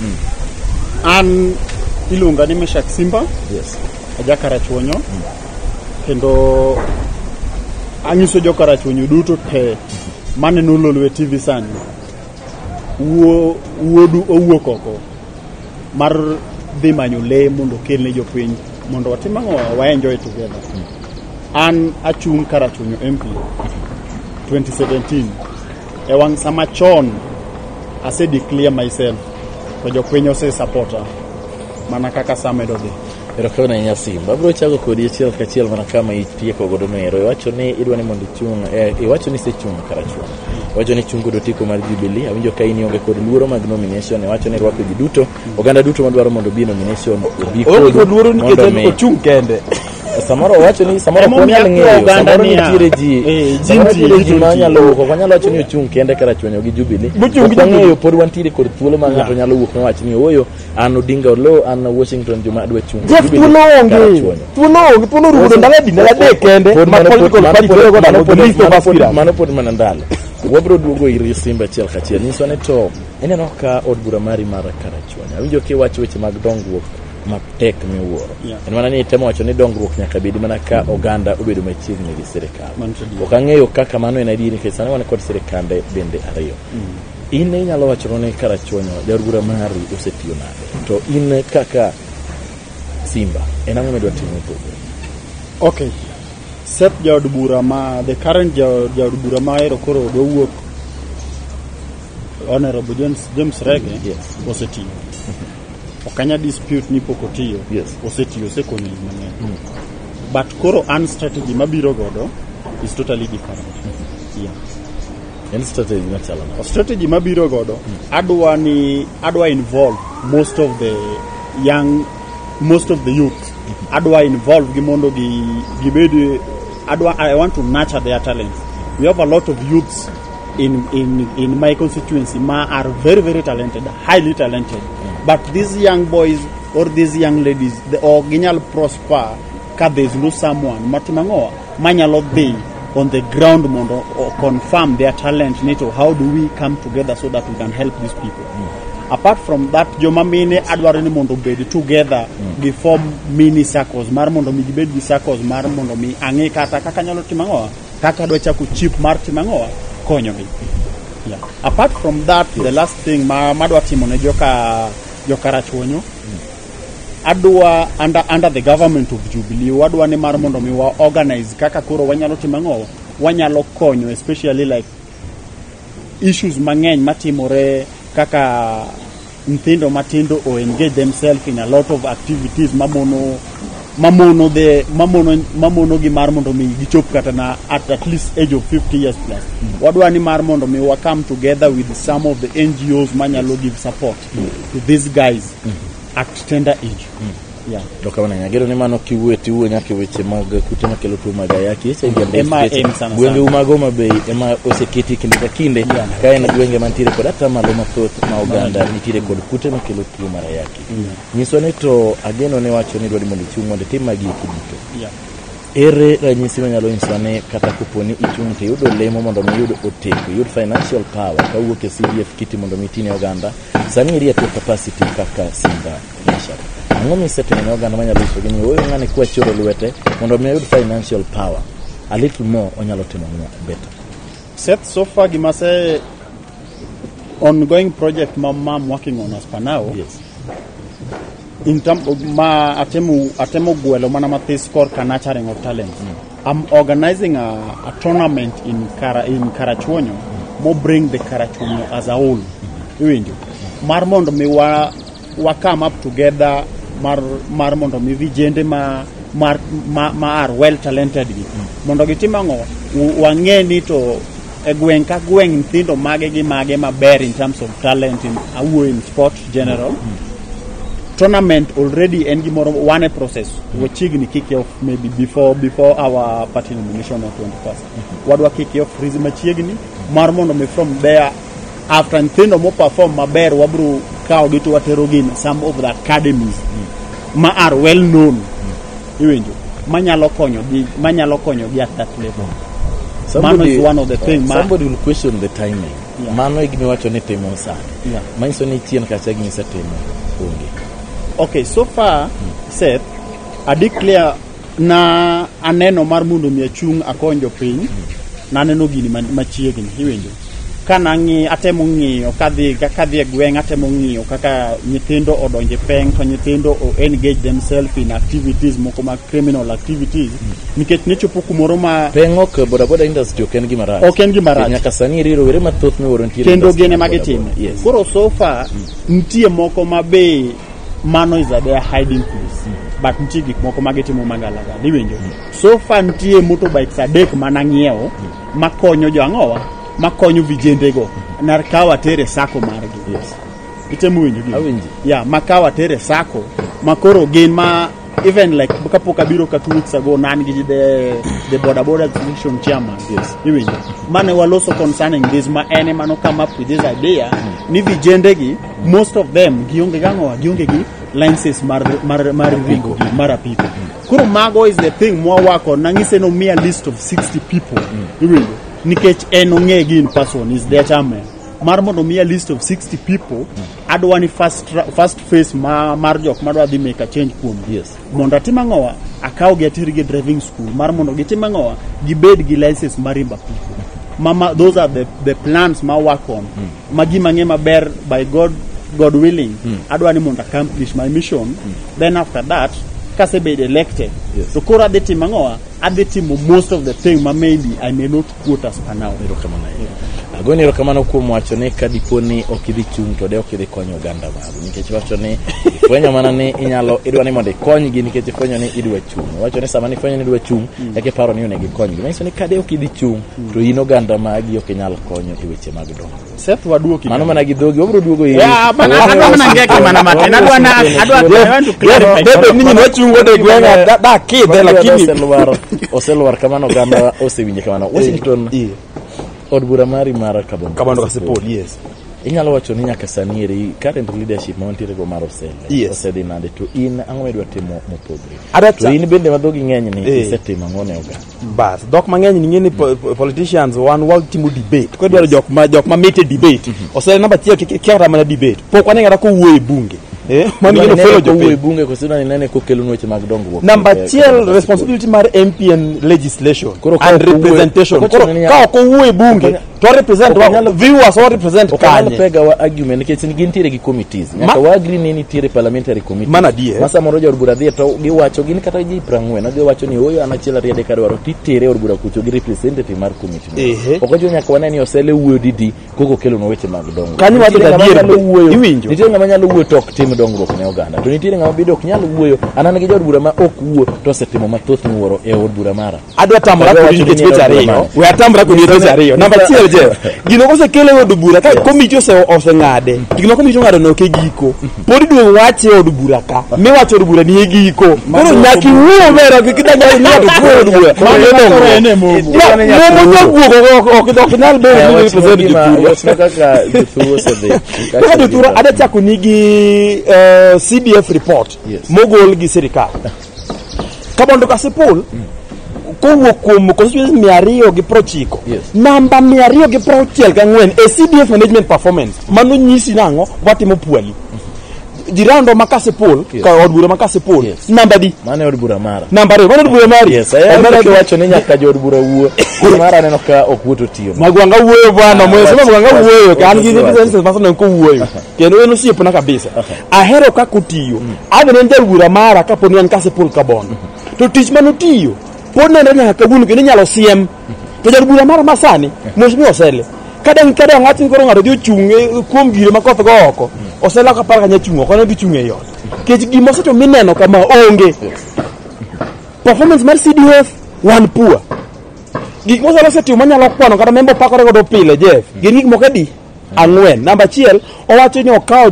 An iluonga ni Meshak Simba. Yes. Aja Karachuonyo. Kendo anyiso jo Karachuonyo duto te maneno Lolwe TV sani. Wuodu owuok oko mar dhi manyo lee mondo okel ne jopiny mondo watim ang'o wa enjoy together. An achung' Karachuonyo MP 2017 e wang' sama chon ase declare myself to jopiny ose supporta mana kaka samedo dhi. Erokamano ahinya Simba. Abiro chako kodi achiel kachiel mana kama itieko godo no ero. Iwacho ni idwa ni mondo ichung', iwacho ni isechung' Karachuonyo. Iwacho ni ichung' kod otiko mar Jubilee. Awinjo ka in ionge kod luoro mag nomination. Iwacho ni irwako ji duto, oganda duto madwaro mondo obi e nomination obi Oonge kodu kod luoro nikech mondo en mi ochung' kende. Samoro owacho ni samoro ok Emomiyo wanyal akwayo ng'eyo, oganda samoro niya, nitiere ji, ji samoro nitie, nitiere ji ji ma nitie. nyalo wuok, ok wanyal wacho ni ochung' kende Karachuonyo gi Jubilee. Mochung' Ok gi wang'eyo Jubilee. pod wantiere kod thuolo ma ng'ato nyalo wuok mawach ni ooyo an Odinga Oloo, an Washington Juma adwa chung' Jeff Jubilee thuolo onge. Karachuonyo. Thuolo onge, thuolo orumo ndalo adi? Ndalo adek kende Pod ma mano pod- political mano party pod- tiyogo mano the pod- list of mano pod- aspirants. Mano pod mana ndalo. Wabiro duogo ir Simba achiel kachiel. Nyiswa ni to ineno ka od bura mari mar Karachuonyo. Awinjo kiwacho weche mag dongruok matek miwuoro. Yeah. En mana ni itemo wacho ni dongruok nyaka bedi mana ka oganda obedo machiegni gi sirikal. Mano to adier. Ok ang'eyo kaka mano en adier nikech sani wan kod sirikande bende ariyo. In inyalo wacho ni Karachuonyo jaod bura mari osetiyo nade? To in kaka Simba, en ang'o midwa timo mopogore? Okay. Seth jaod bura ma the current jaod bura ma ero koro dwa wuok Honorable James Rege Yes. osetiyo. Ok anya dispute ni pok otiyo. Yes. Osetiyo, osekonyo ji mang'eny. But koro an strategy mabiro godo is totally different. Yeah. En strategy machalo nade? Strategy mabiro godo adwa ni adwa involve most of the young most of the youth adwa involve gi mondo gi gibed adwa I want to nurture their talents. We have a lot of youths in my constituency ma are very very talented, highly talented. But these young boys or these young ladies they ok ginyal prosper ka there is no someone matimo ang'o manyalo dhi on the ground mondo confirm their talent ni to how do we come together so that we can help these people. Apart from that, joma mine adwaro ni mondo obed together gi form mini circles mar mondo mi gibed gi circles mar mondo mi ang'e kata kaka anyalo timo ang'o kaka adwa chako chip mar timo ang'o konyogi. Yeah. Apart from that, the last thing ma madwa timo ne joka Rachuonyo adwa under the government of Jubilee wadwa ni mar mondo mi wa organize kaka koro wanyalo timo ang'o wanyalo konyo especially like issues mang'eny matimore kaka nyithindo matindo o engage themselves in a lot of activities mamono mamono the mamono mamono gi mar mondo mi gichop kata na at least age of 50 years plus. Wadwa ni mar mondo mi wa come together with some of the NGOs manyalo give support to these guys at tender age. Yeah. To kamano nyagero ni mano kiwuoyo tiwuoyo nyaka e weche mag kute makelo tuo mag ayaki HIV and Ema AIDS. aim sana Gwenge sana. mag Homa Bay ema oseketi kinde ka kinde ka en gwenge mantiere kod atamalo mathoth ma oganda nitiere kod kute makelo tuo mar ayaki. Nyiswa ni to ageno ne wacho ni idwaro mondo ichung' mondo itim magi eki duto. Ere ranyisi manyalo nyisowa ni kata kopo ni ichung' to iyudo lemo mondo mi iyud oteku, iyud financial power kawuok e CDF kiti mondo mi itine oganda. Sani eri at your capacity kaka Simba Meshak. Ang'o misetimo ne oganda manyalo nyisogi ni ooyo ng'ani kwachoro lwete mondo mi oyud financial power a little more onyalo timo nwa better. Seth, so far gimase ongoing project ma I'm working on as per now. In term of ma atemo gwelo mana mathis korka nurturing of talents. I'm organizing a tournament in Karachuonyo mo bring the Karachuonyo as a whole. Iwinjo mar mondo mi wa come up together mar mondo mi vijende ma are well talented gi mondo gitim ang'o, wang'e ni to e gweng' ka gweng' nyithindo mage gi mage maber in terms of talent in awuoyo in sport general. Tournament already en gimoro wan e process, wachiegni kick off maybe before our party nomination on 21st. Wadwa kick off riz machiegni mar mondo mi from there after nyithindo mo perform maber wabro kawo gi to watero gi in some of the academies ma are well known, iwinjo, manyalo konyo gi at that level. Mano is one of the thing Somebody will question the timing. Mano e gima iwacho ni timo sani. Manyiso ni chien kacha gima isetimo onge. Okay, so far, Seth, a declare na aneno mar mondo mi achung' akony jopiny, naneno gini machiegni, iwinjo. Ka nang'i atemo ng'iyo kadhi e gweng' atemo ng'iyo kaka nyithindo odonje peng to nyithindo o engage themselves in activities moko mag criminal activities nikech ne chopo kumoro ma Peng ok bodaboda industry ok en gima rach. Ok en gima rach. Nyaka sani eri rowere mathoth miwuoro nitiere kendo industry gin ema mar bodaboda. gitime. Koro so far nitie moko ma be mano is a their hiding place, but nitie gik moko ma gitimo magalagala, iwinjo. So far nitie motorbikes adek manang'iewo makonyo jo ang'owa makonyo vijendego nakawo atere sako margi. Itemo winjo gini? Awinji. Yeah, makawo atere sako makoro gin ma even like kapok abiro ka 2 weeks ago nan gi the boda boda association chairman, iwinjo, mane waloso concerning this ma en ema no come up with this idea ni vijende gi most of them gionge gang'owa gionge gi licenses mar ringo gi mar apiko. Koro mago is the thing mwawako nang'ise nomiya list of 60 people, iwinjo, nikech en ong'e gi in person is their chairman mar mondo miya list of 60 people. Adwa ni first phase mar jok madwa dhi make a change kuom mondo atim ang'owa akaw gi ater gi driving school mar mondo gitim ang'owa gibed gi license mar riembo apiko. Mama, those are the plans ma work on ma gima ng'e maber by God willing adwa ni mondo accomplish my mission. Then after that kasebedo elected to koro adhi timo ang'owa adhi timo most of the thing ma maybe I may not quote as per now. Erokamano ahinya. Agoni erokamano kuom wacho ni ka dipo ni ok idhi chung' to de ok idhi konyo oganda magu nikech iwacho ni ifwenyo mana ni inyalo idwa ni mondo ikonygi nikech ifwenyo ni idwa chung'. Iwacho ni sama nifwenyo ni idwa chung' eka iparo ni onego ikonygi. Manyiso ni ka de ok idhi chung' to in oganda magi ok inyal konyo e weche mag dongruok. Seth, waduoki. Mano mana gi dhogi wabiro duogo iri. Yeah, mana adwa mana ngeke mana matin. Adwa I want to clarify. Debe ni nyinwa chungo de gweng'a da kidhe lakini oselwar kamano oganda osewinje kamano. Washington od bura mari mar Kabondo. Kabondo Kasipul, yes. Inyalo wacho ni nyaka sani eri current leadership ma wantiere go mar Osele osedhi nade to in ang'o midwa timo mopogre? To in bende ma dhogi ng'eny ni isetimo ang'o ne oganda? Bas dhok mang'eny ni ng'e ni politicians wan watimo debate koro idwaro jok ma mit e debate. Osele namba achiel kia kata mana debate pok wane kata kowuoyo e bunge. Mano Idwa gino ni felo nene kowuoyo e jopiny. bunge koso idwa ni nene kokelonu weche mag dongruok? Namba achiel responsibility mar MP en legislation Koro ka and ok owuoyo- representation. ok Koro ochuno ni ka ok owuoyo e bunge To represent wa viewers wa represent Ok anyal kanye? pega wa argument nikech gintiere gi committees. Nyaka wa agree ni nitiere parliamentary committee. Mano adier. Ma samoro jood bura dhiye to giwacho gin kata ji 40 odhi wacho ni ooyo an achiel ariyo adek adwaro titere e od bura kucho gi representative mar committee no. Ok ochuno nyaka wane ni Osele wuoyo didi koko okelonwa weche mag dongruok. Kanyo wacho Nitiere ng'ama adier nyalo be. wuoyo. Iwinjo? Nitiere ng'ama nyalo wuoyo to ok tim dongruok ne oganda. To nitiere ng'ama bende ok nyal wuoyo. An an gi jaod bura ma ok wuo to osetimo mathoth miwuoro e od bura mara. Adwa tamora Adwa kodi wacho nikech ni weche en od bura ariyo. mane. We atamra kodi nikech weche ariyo. Namba achiel Jeff, gino kosekel e od bura ka komiti oseng'ade, to gima komiti ong'ado no ok e giko. Pod iduogo wache e od bura ka. Miwacho od bura ni e giko. Koro nyaka iwuo omera kik idonj ni ng'ato wuoyo e od bura. Mano Onge koro dongruok. en e momo. Ya, momo nyaguok ok nyal bedo ni represent jothurwa. Wachna kaka jothurwa osedhi. Kaka jothurwa adwa chako ni gi CDF report Yes. mogol gi sirikal. Kabondo Kasipul kowuok kuom constituencies 290 Yes. namba 264 e CDF management performance mano nyisi nang'o watimo pwali jirando ma Kasipul Yes. ka od bura ma Kasipul Yes. namba di Mano e od bura mara. namba ariyo mano od bura mari Yes, ayero kiwacho ni nyaka jood bura wuo. Koro mara aneno ka ok wuo to tiyo. Magwanga wuoyo bwana Ah, mwese Magwanga wuoyo ka an gi representatives masaneno kowuoyo kendo en osiepna kabisa ahero kaka otiyo adhi ne en jabura mara kapo ni an Kasipul Kabondo to tich manotiyo pod nenre nyaka kawuono kendo inyalo siem to jabura mara masani Mheshimiwa Osele kadang kadang wach ni koro ng'ato dhi ochung' kuom gire ma koth go oko Osele ok apar ka nyalo chung' oko ne dhi chung' ei ot nikech gima oseto mineno kama onge performance mar CDF wan poor gik mosalo osetimo manyalo kwano kata membo pakore godo pile Jeff gin gik moko adi ang'wen namba achiel owacho ni okawo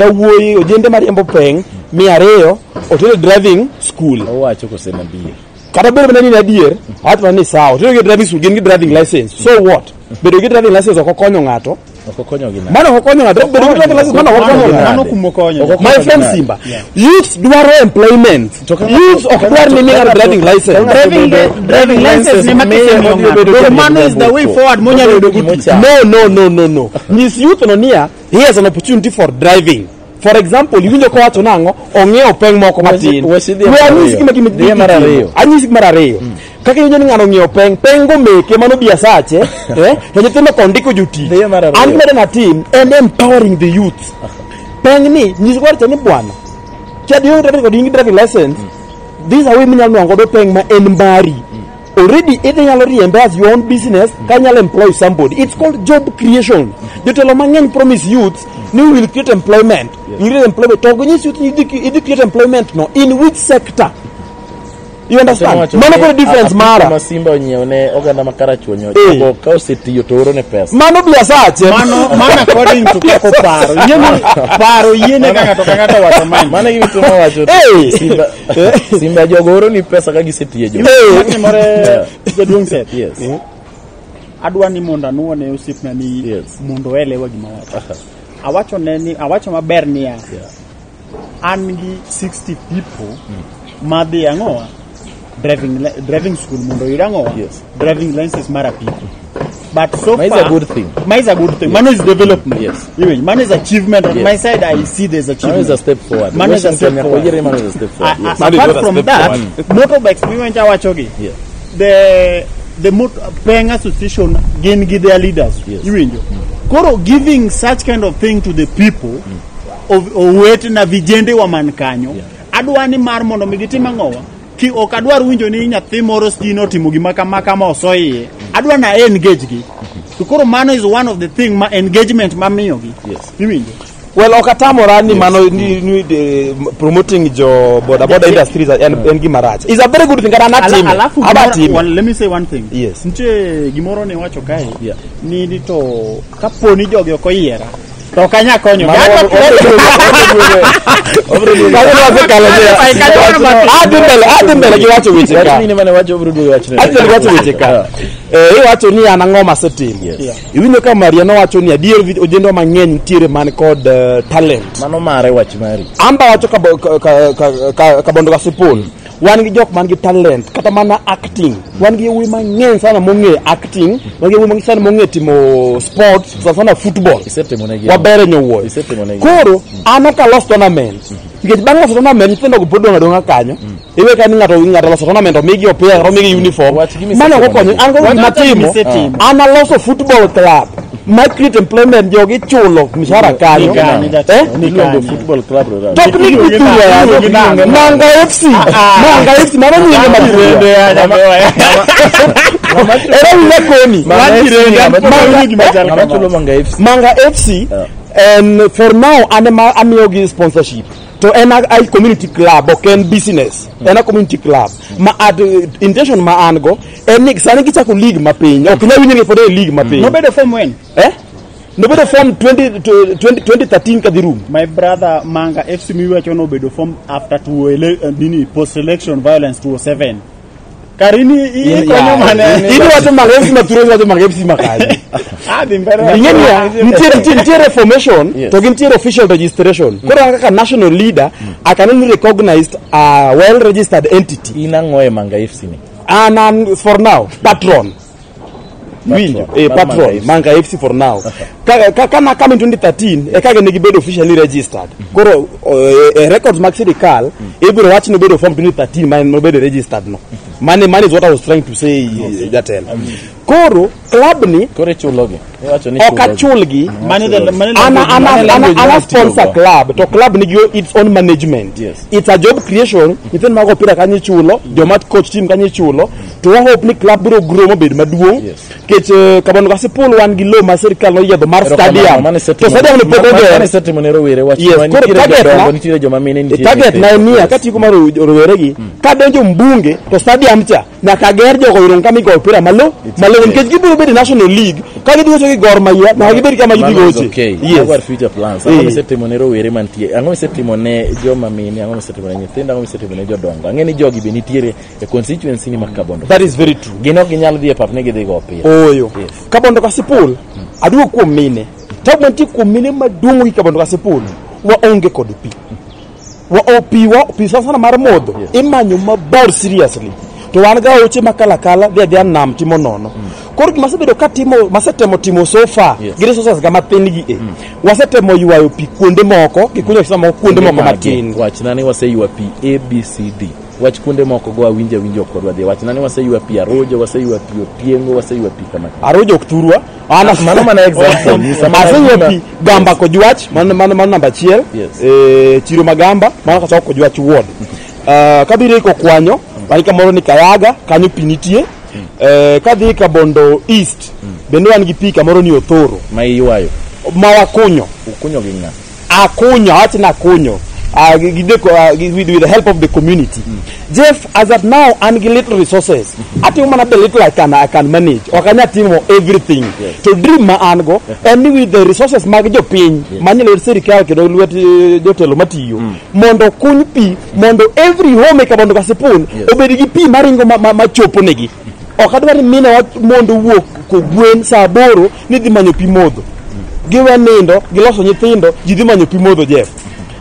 yawuoyi ojende mariembo peng 200 otero e driving school Owacho kose en adier. kata bedo mana ni en adier owacho mana ni sawa otero gi e driving school gin gi driving license so what bedo gi driving license ok okonyo ng'ato Ok okonyo gi nade. mano ok okonyo ng'ato bedo gi driving license mano ok okonyo ng'ato Mano kumokonyo. Ok my friend nade. Simba youths dwaro employment To ka ng'ato- youths ok ka dwar ng'ato- ni mi ka ng'ato ng'ato- driving license ka ng'ato Driving license ne miyo makisemiyo odhi bedo ng'ato. jariemb Mano is the way nyamburko. forward monyalo yudo go tich. Gimochamo. No. Nyis youth no niya, he has an opportunity for driving. For example, iwinjo kowacho nang'o, ong'iewo peng moko matin. Wach idhi e We mar anyisi ariyo. gima gima Dhi e mar ariyo. Anyisi mar ariyo. Kaka iwinjo ni ng'ano ong'iewo peng, peng go meke mano biasache, to nyithindo kondiko jotich. Dhi e mar ariyo. An gima dana tim en empowering the youth. Peng ni nyis wacho ni bwana. Kia kod in gi driving license, this are way minyalo nwang'o godo peng ma en mari. Already idhi nyalo riembe as your own business ka nyalo employ somebody. It's called job creation. Jotelo mang'eny promise youths ni we will create employment. We will create employment. To ok ginyis youth ni idhi create employment no in which sector? You understand? Wacho Mano ni koro difference apiko mara. ma Simba onyiewo ne oganda ma Karachuonyo Eh. jogo ka osetiyo to oro ne pesa. Mano biasache. Mano according to kaka oparo. Ing'e ni paro yiene ka ng'ato ka ng'ato wacho mane. Mano e gima itemo wacho. Eh. Simba jogo oro ni pesa ka gisetiyo jogo. Matimore jaduong' Seth. Yes. Adwa ni mondo anuo ne osiepna ni Yes. mondo oelewa gima wacho. Awacho ne ni awacho maber niya. An gi 60 people madhi ang'owa driving school mondo oyud ang'owa Yes. driving license mar apiko. But so Ma is far a good thing. Ma is a good thing. Mano is development. Yes. Iwinjo, mano is achievement on Yes. my side I see there's achievement. Mano is a step forward. Mano is a Washington step nyaka forward. wayiere mano is a step forward. Yes. Mano is Apart not a from step that, forward. motorbikes miwacho awachogi Yeah. the Peng Association gin gi their leaders. Yes. Iwinjo. Koro giving such kind of thing to the people owetena vijende wa man kanyo. Yeah. Adwa ni mar mondo mi gitim ang'owa. Ki ok adwar winjo ni nyathi moro sijui notimo gima kama kama oso iye. Adwa na engage gi. To koro mano is one of the thing ma engagement mamiyogi. Yes. Iwinjo. Well, ok atamora ni mano ni promoting jo boda boda industries en gima rach. It's a very good thing kata an atime. Alafu Aba gimoro- atime. well, let me say one thing. Yes. Nitie gimoro ne wacho kae. Yeah. Ni to kapo ni jogi ok oyiera to ok anya konyo. Mano Kanyo wasekalo Adhi mbele gi wacho weche ka. Wach mine mane wacho obiro duogo wachne. Adhi mbele gi wacho weche ka. Iwacho ni an ang'o masetimo. Yes. Iwinjo ka Maria nowacho ni adier ojendwa mang'eny nitiere man kod talent. Mano mare wach mari. Amba wacho Kabondo Kasipul. Wan gi jok man gi talent kata mana acting. Wan gi yawuoyi mang'eny sana mong'e acting, wan gi yawuoyi mang'eny sana mong'e timo sports, sana sana football. Isetimo negi. Waber e nyowuoyo. Isetimo negi. Koro an ok alos tournament. Nikech bang' loso tournament nyithindo go pod dong' adong'a kanyo. Iwe ka ni ng'ato ng'ato loso tournament omigi opira kata omigi uniform. Wach gima Mano ok isetimo okonyo. negi. An go gima atimo, Misetimo. an aloso football club ma create employment jogi ichulo mishahara kanyo. Ni kanye, jatelo, Eh? ni Iluongo kanye. football club to Tok ni Iluonge githurwa nang'o? ya. Iluonge nang'o? Manga FC. Manga FC mano nyinge ma Era winja koni. Ng'ama chulo Manga FC. Manga FC and for now an ema amiyogi sponsorship to en a community club ok en business en a community club ma ad intention ma an go en ni sani gichako league mapiny ok inyal winjo ni pod en league mapiny Nobedo form when? eh nobedo form 20, 20, 2013 kadhi rum My brother Manga FC miwacho nobedo form after two nini post election violence 2007. Karini ikonyo mane. in iwacho Manga FC mathuro iwacho Manga FC makanye Adhi mbele. ing'e niya nitiere nitiere nitiere formation Yes. to gi nitiere official registration koro an kaka national leader I can only recognized a well registered entity In ang'o e Manga FC ni? an an for now patron winjo eh, Mar patron Manga FC. Manga FC for now ka ka kana kama in 2013 e kaka ne gibedo officially registered koro eh, records mag sirikal ibiro wach ni obedo form 2013 ma nobedo registered no mane mane is what I was trying to say eh, jatelo koro club ni Koro ichulogi. Iwacho ni ok ichulogi. achulgi Mane the mane ana language ana Mane ana, language ana mane sponsor tiyogo. club to club nigi its own management Yes. it's a job creation nyithindo mag opira kanyo ichulo joma coach team kanyo ichulo to wa hope ni club biro grow mobed maduong' Yes. nikech Kabondo Kasipul wan gi lowo ma sirikal noyiedho mar Erokamano, stadium mane to isetimo- stadium ni pok mane oger isetimo ne rowere wach Yes, ma koro nitiere target jodongo, na- nitiere joma mine E nitiere target na en nyithindo. niya Yes. katieko mar roweregi kadonjo mbunge to stadium cha nyaka ger jogo yudo kama igoyo opira malo malo okay. nikech gibiro bedo e national league ka gidhi gocho gi Gor Mahia nyaka gibed kama gidhi Mano is goche okay. yes Mago are future plans. Ang'o Eh. misetimo ne rowere mantie? Ang'o misetimo ne joma mine? Ang'o misetimo ne nyithindo? Ang'o misetimo ne jodongo? Ang'e ni jogi be nitiere e constituency ni ma Kabondo. that is very true Gin ok ginyal dhi e pap ni gidhi go opira. Ooyo. Yes. Kabondo Kasipul, aduogo kuom mine. Tabu mantie kuom mine maduong' gi Kabondo Kasipul, waonge kod pi. Wa o pi wa pi sana sana mar modho Yes. imanyo mabor seriously. To wan ga aoche makalakala dhi adhiya nam timo nono. Koro gima asebedo katimo masetemo timo so far Yes. gi resources ga mathin gi e. Wasetemo ywayo pi kuonde moko, gikunyo kisima moko kuonde moko Mage. matin. Wachna ni waseywa pi A, B, C, D. Wach kuonde moko go awinjo awinjo ok wadwa dhi. Wachna ni waseywa pi Arujo, waseywa pi Opiengo, waseywa pi kama. Arujo ok thurwa. An Mano mana example. Nyisa mana Aseywa gima- pi Gamba Kojwach, mano mano mano namba achiel. Yes. Eh, Chiro Magamba, mano kachako Kojwach ward. Kabiro iko Kwanyo, wan kamoro ni Kayaga, kanyo pi nitie. Kadhi Kabondo East, bende wan gi pi kamoro ni Othoro, Ma iywayo. ma wakunyo. Ukunyo gi ng'a? Akunyo, awach ni akunyo. With the help of the community. Jeff, as at now, an gi little resources. Atimo mana the little I can manage. Ok anyal timo everything. Yes. To dream ma an go, en ni with the resources mag jopiny, manie lwet sirikal kendo lwet jotelo matiyo, mondo kuny pi, mondo every home e Kabondo Kasipul Yes. obed gi pi maringo machopo negi. Ok adwar ni minewa mondo owuok kogwen saa 8 ni dhi manyo pi modho. Giwe nindo, giloso nyithindo, ji dhi manyo pi modho Jeff.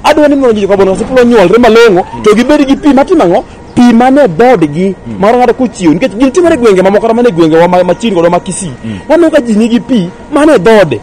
Adwa ni mondo ji Kabondo Kasipul onyuolre malong'o to gibed gi pi matimo ang'o? Pi mane dhodgi ma ng'ato kochiew nikech gin timore e gwenge mamoko kata mana e gwengewa machiegni kodwa ma Kisii. Waneno ka ji nigi pi mane dhode.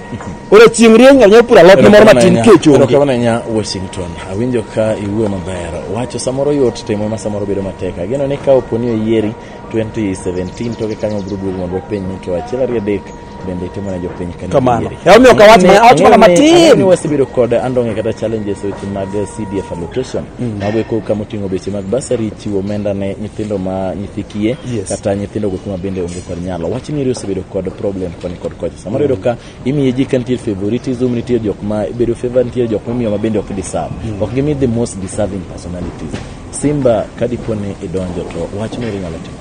Ore chieng' rieny ng'ato nyalo puro alot ne moro matin kech onge. Erokamano ahinya Washington. Awinjo ka iwuoyo maber. Wacho samoro yot timo ema samoro bedo matek. Ageno ni ka opo ni oyieri 2017 toke kanyo biro duogo mondo wapenj ni to achiel ariyo adek bende itimo ne jopiny ka Kamano. niyieri. Emomiyo ok awach mana- awach mana matin. Ang'eyo ni wasebedo kod andong'e kata challenges e weche mag CDF allocation. Mago eko kama oting'o beche mag bursary, chiwo omenda ne nyithindo ma nyithi kiye Yes. kata nyithindo go kuma bende onge kod nyalo. Wach ni osebedo kod problem koni kod kocha. Samoro iyudo ka imiye ji ka nitie favoritism, nitie jok ma bedo favor, nitie jok mimiyo ma bende ok deserve. Ok gimi the most deserving personalities. Simba ka dipo ni idonjo to wach ni inyalo timo.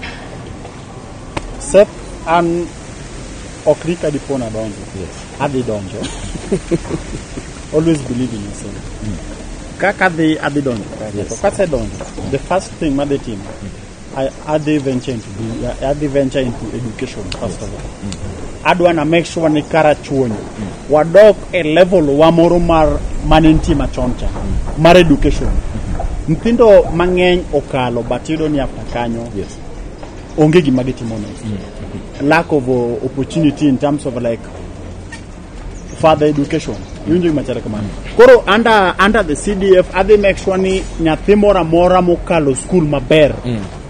Seth an ok ni ka dipo nadonjo. Yes. Adhi donjo. Always believe in yourself. Kaka adhi donjo. Yes. To kasedonjo, the first thing madhi timo, adhi venture into adhi venture into education first of all. Adwa na make sure ni Karachuonyo wadok e level wa moro mar mane nitie machon cha mar education. Nyithindo mang'eny okalo but iyudo ni after kanyo Yes. onge gima gitimo next. Lack of opportunity in terms of like further education. Iwinjo gima chalo kamano. Koro under the CDF adhi make sure ni nyathi moro amora mokalo school maber,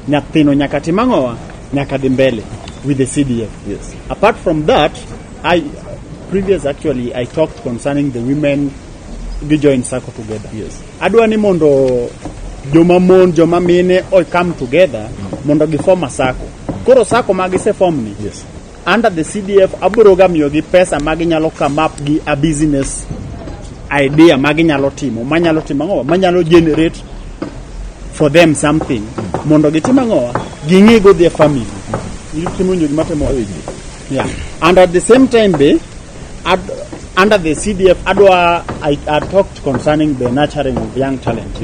nyathino nyaka tim ang'owa, nyaka dhi mbele with the CDF. Apart from that, I previous actually I talked concerning the women gi join SACCO together. Adwa ni mondo joma mon, joma mine o come together mondo gi form a SACCO. Koro SACCO ma gise form ni, under the CDF abiro ga miyogi pesa ma ginyalo come up gi a business idea ma ginyalo timo, manyalo timo ang'o, manyalo generate for them something mondo gitim ang'o, ging'i go their family. Itimo winjo gima timo? Yeah. And at the same time be under the CDF adwa I talked concerning the nurturing of young talent.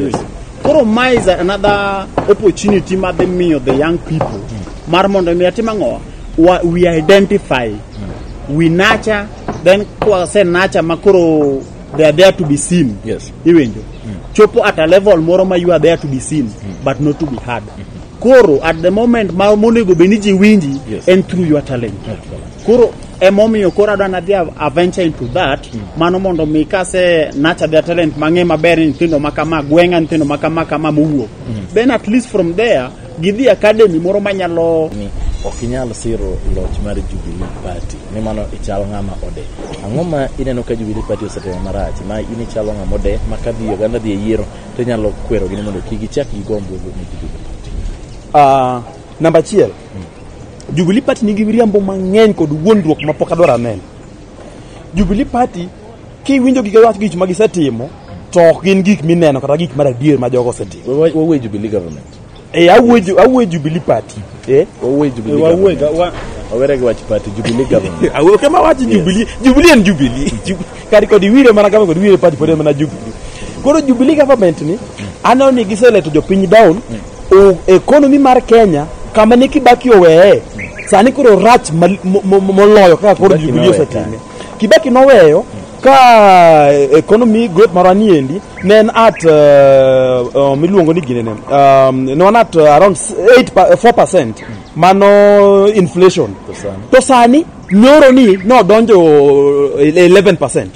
Koro ma is another opportunity ma dhi miyo the young people mar mondo mi atim ang'o, we identify, we nurture, then kwase nurture ma koro they are there to be seen. Iwinjo chopo at a level moro ma you are there to be seen but not to be heard. Koro at the moment ma monego bed ni ji winji en through your talent. Koro emomiyo koro adwa nadhi a venture into that. Mano mondo mi kase nurture their talent mang'e maber ni nyithindo ma kama gweng'a, nyithindo ma kama kama mowuok, then at least from there gidhi academy moro manyalo Ni ok inyal siro loch mar Jubilee Party ni mano ichal ng'ama ode. Ang'o ma ineno ka Jubilee Party osetimo marach ma in ichalo ng'ama ode ma ka dhi oganda dhi e yiero to inyalo kwerogi ni mondo kik gichak gigo ombulu ne Jubilee Party? Namba achiel, Jubilee Party nigi miriambo mang'eny kod wuondruok ma pok adwaro aneno. Jubilee Party kiwinjo gik wach gik ma gisetimo to ok gin gik mineno kata gik mar adier ma jogo osetimo. Wawuoye Jubilee government. E awuoyo Jubilee Party. Wawuoye Jubilee Wawuoye government. Wawere gi wach party, Jubilee government. Awuoyo kama wach Jubilee. Jubilee en Jubilee. Kar kod iwire mana kama kod iwire party pod en mana Jubilee. Koro Jubilee government ni aneno ni giseleto jopiny down. Economy mar Kenya kama ne Kibaki oweye sani koro rach moloyo kaka koro Kibaki Jubilee noweyo osetime. Kibaki noweyo ka economy growth marwa niendi ne en at miluongo ni ginene ne wan at around 8 4% mano inflation. To sani? To sani nyoro ni nodonjo 11%.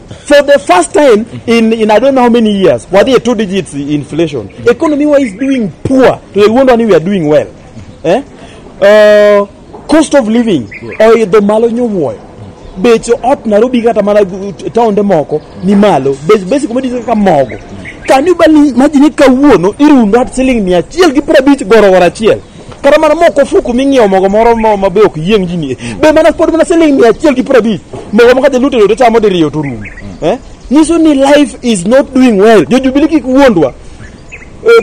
For the first time in I don't know how many years, wadhi e two digits inflation. Economy wa is doing poor. To the wonder ni we are doing well. Eh? Cost of living oidho malo nyowuoyo. Bech ot Nairobi kata mana taonde moko ni malo. Bech basic commodities kaka mogo. Can you believe, imagine ni kawuono irundo at siling 150 gorogoro achiel. Kata mana moko fuku ming'iewo mogo moro ma be ok yieng' ji ni. Be mana pod mana siling 150. Mogo ma ka jaluo tedo to chamo diriyo to rumo. Eh? Nyiso ni life is not doing well. Jo Jubilee kik wuondwa.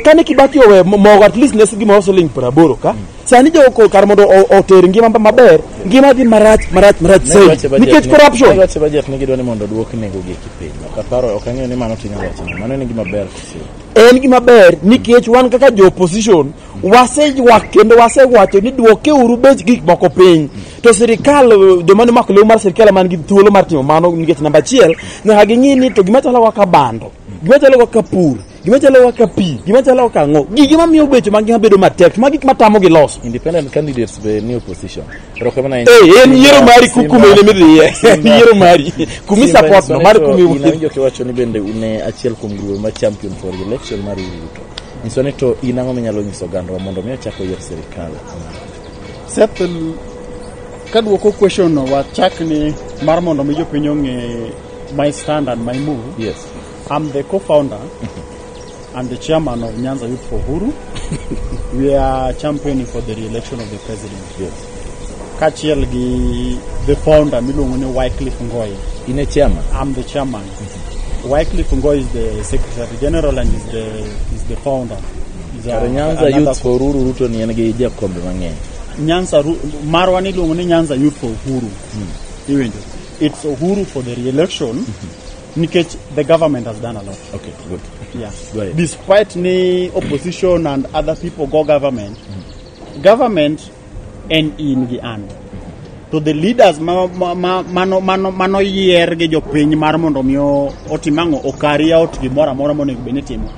Kane Kibaki owe mogo at least ne gimoro siling 80 ka. Sani jogo kar mondo oter ngima maber, ngima dhi marach marach marach Ne zaidi. giwacho budget Nikech corruption. Ne giwacho budget ni gidwa ni mondo duok nengo gi piny. Ok aparo, ok ang'eyo ni mano tinyalo wacho ni. Mano en gima ber koso? En gima ber nikech wan kaka jo opposition waseywak kendo wasewacho ni duokeuru bech gik moko piny. To sirikal joma nomako lew mar sirikal man gi thuolo mar timo mano nikech namba achiel nyaka ging'i ni to gima chalo kaka bando, gima chalo kaka pur, gima chalo kaka pi, gima chalo kaka ang'o, gigi mamiyo beche mag ngima bedo matek, magi gik matamogi loso. Independent candidates be ni opposition. Erokamano ahinya. Eh, en yiero mari kuma in emidhiye. En yiero mari. Kumi Simba support no, mar nyiso ni kumi to in awinjo kiwacho ni bende un e achiel kuom grube ma champion for election mar Ruto. Nyiso ni to in ang'o minyalo nyiso ogandawa mondo mi ochak oyier sirikal? Seth, kaduoko question no, wachak ni mar mondo mi jopiny ong'e my stand and my move. I'm the co-founder and the chairman of Nyanza Youth for Uhuru. We are championing for the re-election of the president. Kachiel gi the founder miluongo ni Wycliffe Ngoy. In e chairman? I'm the chairman. Wycliffe Ngoy is the secretary general and is the founder. Is Kare Nyanza Youth for Uhuru Ruto ni en gi jakombe mang'eny. Nyanza marwa ni iluongo ni Nyanza Youth for Uhuru. Iwinjo. It's Uhuru for the re-election nikech the government has done a lot. Okay, good. Yeah. Go ahead. Despite ni opposition and other people go government, government en in gi an. To the leaders ma, mano yier gi jopiny mar mondo mi otim ang'o, o carry out gimoro amora monego bed ni timo.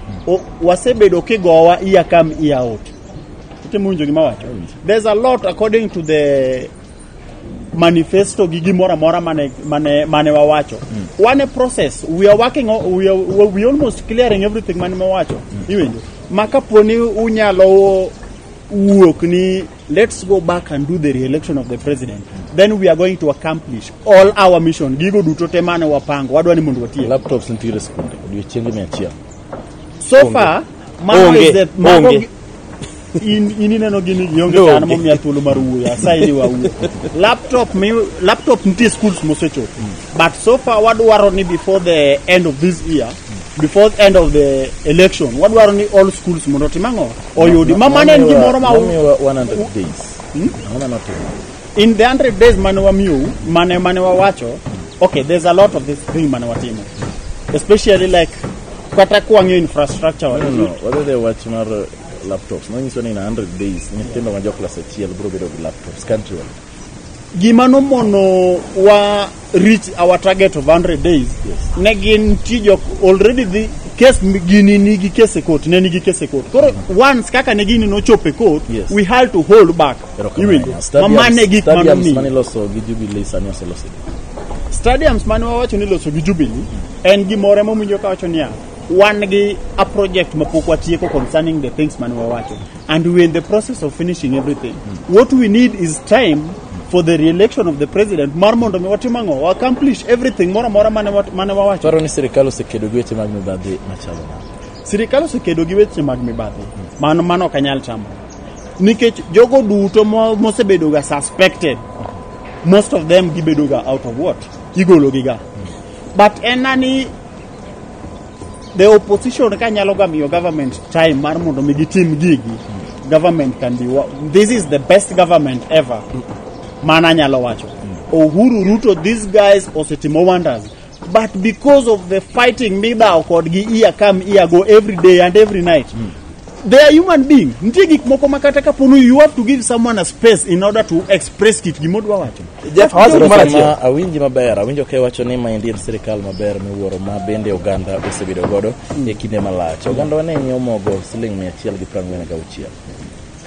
Wasebedo kigowa year come year out. Itemo winjo gima awacho? There's a lot according to the manifesto gi gimoro amora mane wawacho. Wan e process, we are working we almost clearing everything mane wawacho. Iwinjo? Ma kapo ni unyalo wuok ni let's go back and do the re-election of the president, then we are going to accomplish all our mission. Gigo duto te mane wapango, wadwa ni mondo watiek. Laptops nitiere skunde odiochienge 100. So far, mano Onge. is the mago Onge. in ineno gini gionge No. an momiya thuolo mar wuoyo, asayi ni wawuo. Laptop nitie schools mosechopo, but so far wadwaro ni before the end of this year, before the end of the election, wadwaro ni all schools mondo otim ang'o, oyudi ma mano en gimoro ma Nomiwa 100 days. Ang'o manotimo? In the 100 days mane wamiyou, mane wawacho, okay, there's a lot of this thing mane watimo, especially like kata kwang'iyo infrastructure. No, wadhi e wach mar laptops. Nonyiso ni in 100 days nyithindo ma jo klas achiel biro bedo gi laptops countrywide. Gima nomono wa reach our target of 100 days, ne gin nitie jok already the case gini nigi case e court, ne nigi case e court. Koro once kaka ne gini nochopo e court, we had to hold back. Erokamano. Iwinjo? Ma mane gik Stadiums manomiyo mane iloso gi Jubilee sani oselosi. Stadiums mane wawacho ni loso gi Jubilee en gimoro emowinjo kawacho niya, wan gi a project mapok watieko concerning the things mane wawacho, and we in the process of finishing everything. What we need is time for the re-election of the president mar mondo mi watim ang'o, wa accomplish everything moro amora mane wawacho. Paro ni sirikal osekedo gi weche mag mibadhi machalo nade? Sirikal osekedo gi weche mag mibadhi, mano ok anyal tamo, nikech jogo duto mosebedo ga suspected, most of them gibedo ga out of what, igolo gi ga. But en ani the opposition ka nyalo ga miyo government time mar mondo mi gitim gigi, government can be this is the best government ever. Mana anyalo wacho, Uhuru, Ruto, these guys osetimo wonders, but because of the fighting midhawo kodgi year come year go, every day and every night, they are human being. Nitie gik moko ma kata kapono you have to give someone a space in order to express kit gimodwa wacho. Jeff, awacho gimoro achiel. Ma awinji maber, awinjo ka iwacho ni maendi en sirikal maber miwuoro ma bende oganda osebedo godo e kinde malach. Oganda ne nyiewo mogo siling 146.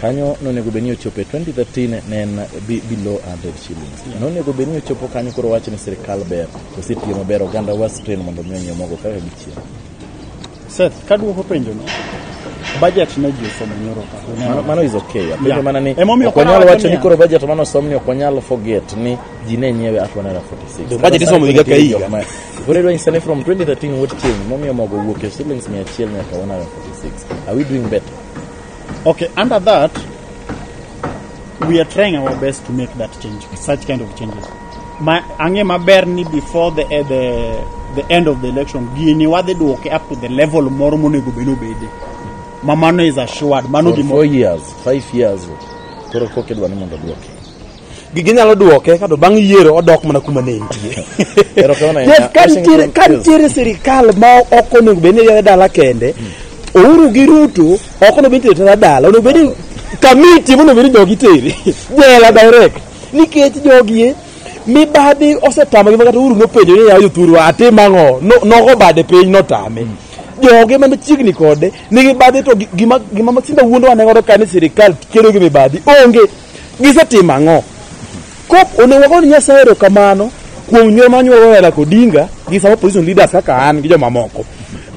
Kanyo nonego bed ni ochopo e 2013 ne en below 100 shillings. Nonego bed ni ochopo kanyo, koro wacho ni sirikal ber, osetiyo maber, oganda was train mondo mi onyiew mogo kaka gichiemo. Seth, kaduoko penjo no, budget ne ji osomo nyoro ka. Mano is okay. Apenjo mana ni Emomiyo ok wanyal koro wacho ni awacho koro budget mano osom ni ok wanyal forget ni ji ne nyiewe at 146. The budget isomo higa ka higa. Koro idwa nyisa ni from 2013 what change momiyo mogo wuok e shillings 100 nyaka 146? Are we doing better? Okay, under that, we are trying our best to make that change, such kind of changes. Ma, ang'e maber ni before the end of the election, gini wadhi duoke up to the level moro monego bed obede. Ma mano is assured. Mano For gimo 4 years, 5 years, koro koka idwa ni mondo duoke. Ginyalo duoke kato bang' yiero odok mana kuma ne entie. Erokamano ahinya. Jeff, ka nitiere sirikal ma ok onego bed ni riere dala kende, Uhuru gi Ruto ok onego bed ni itere dala, onego bed ni kamiti monego bed ni jogi tere jela direct, nikech jogi e mibadhi osetamogi ma kata Uhuru nopenjo ni yawa jothurwa atim ang'o. Nogo bade piny notame. Joge ma machiegni kode nigi badhi to gima Simba wuondowa ne godo ka ni sirikal kedo gi mibadhi onge, gisetimo ang'o? Kop onego wago ni Nyasaye erokamano kuom nyuol mar nyuolo Raila Odinga gi some opposition leaders kaka an gi jomamoko.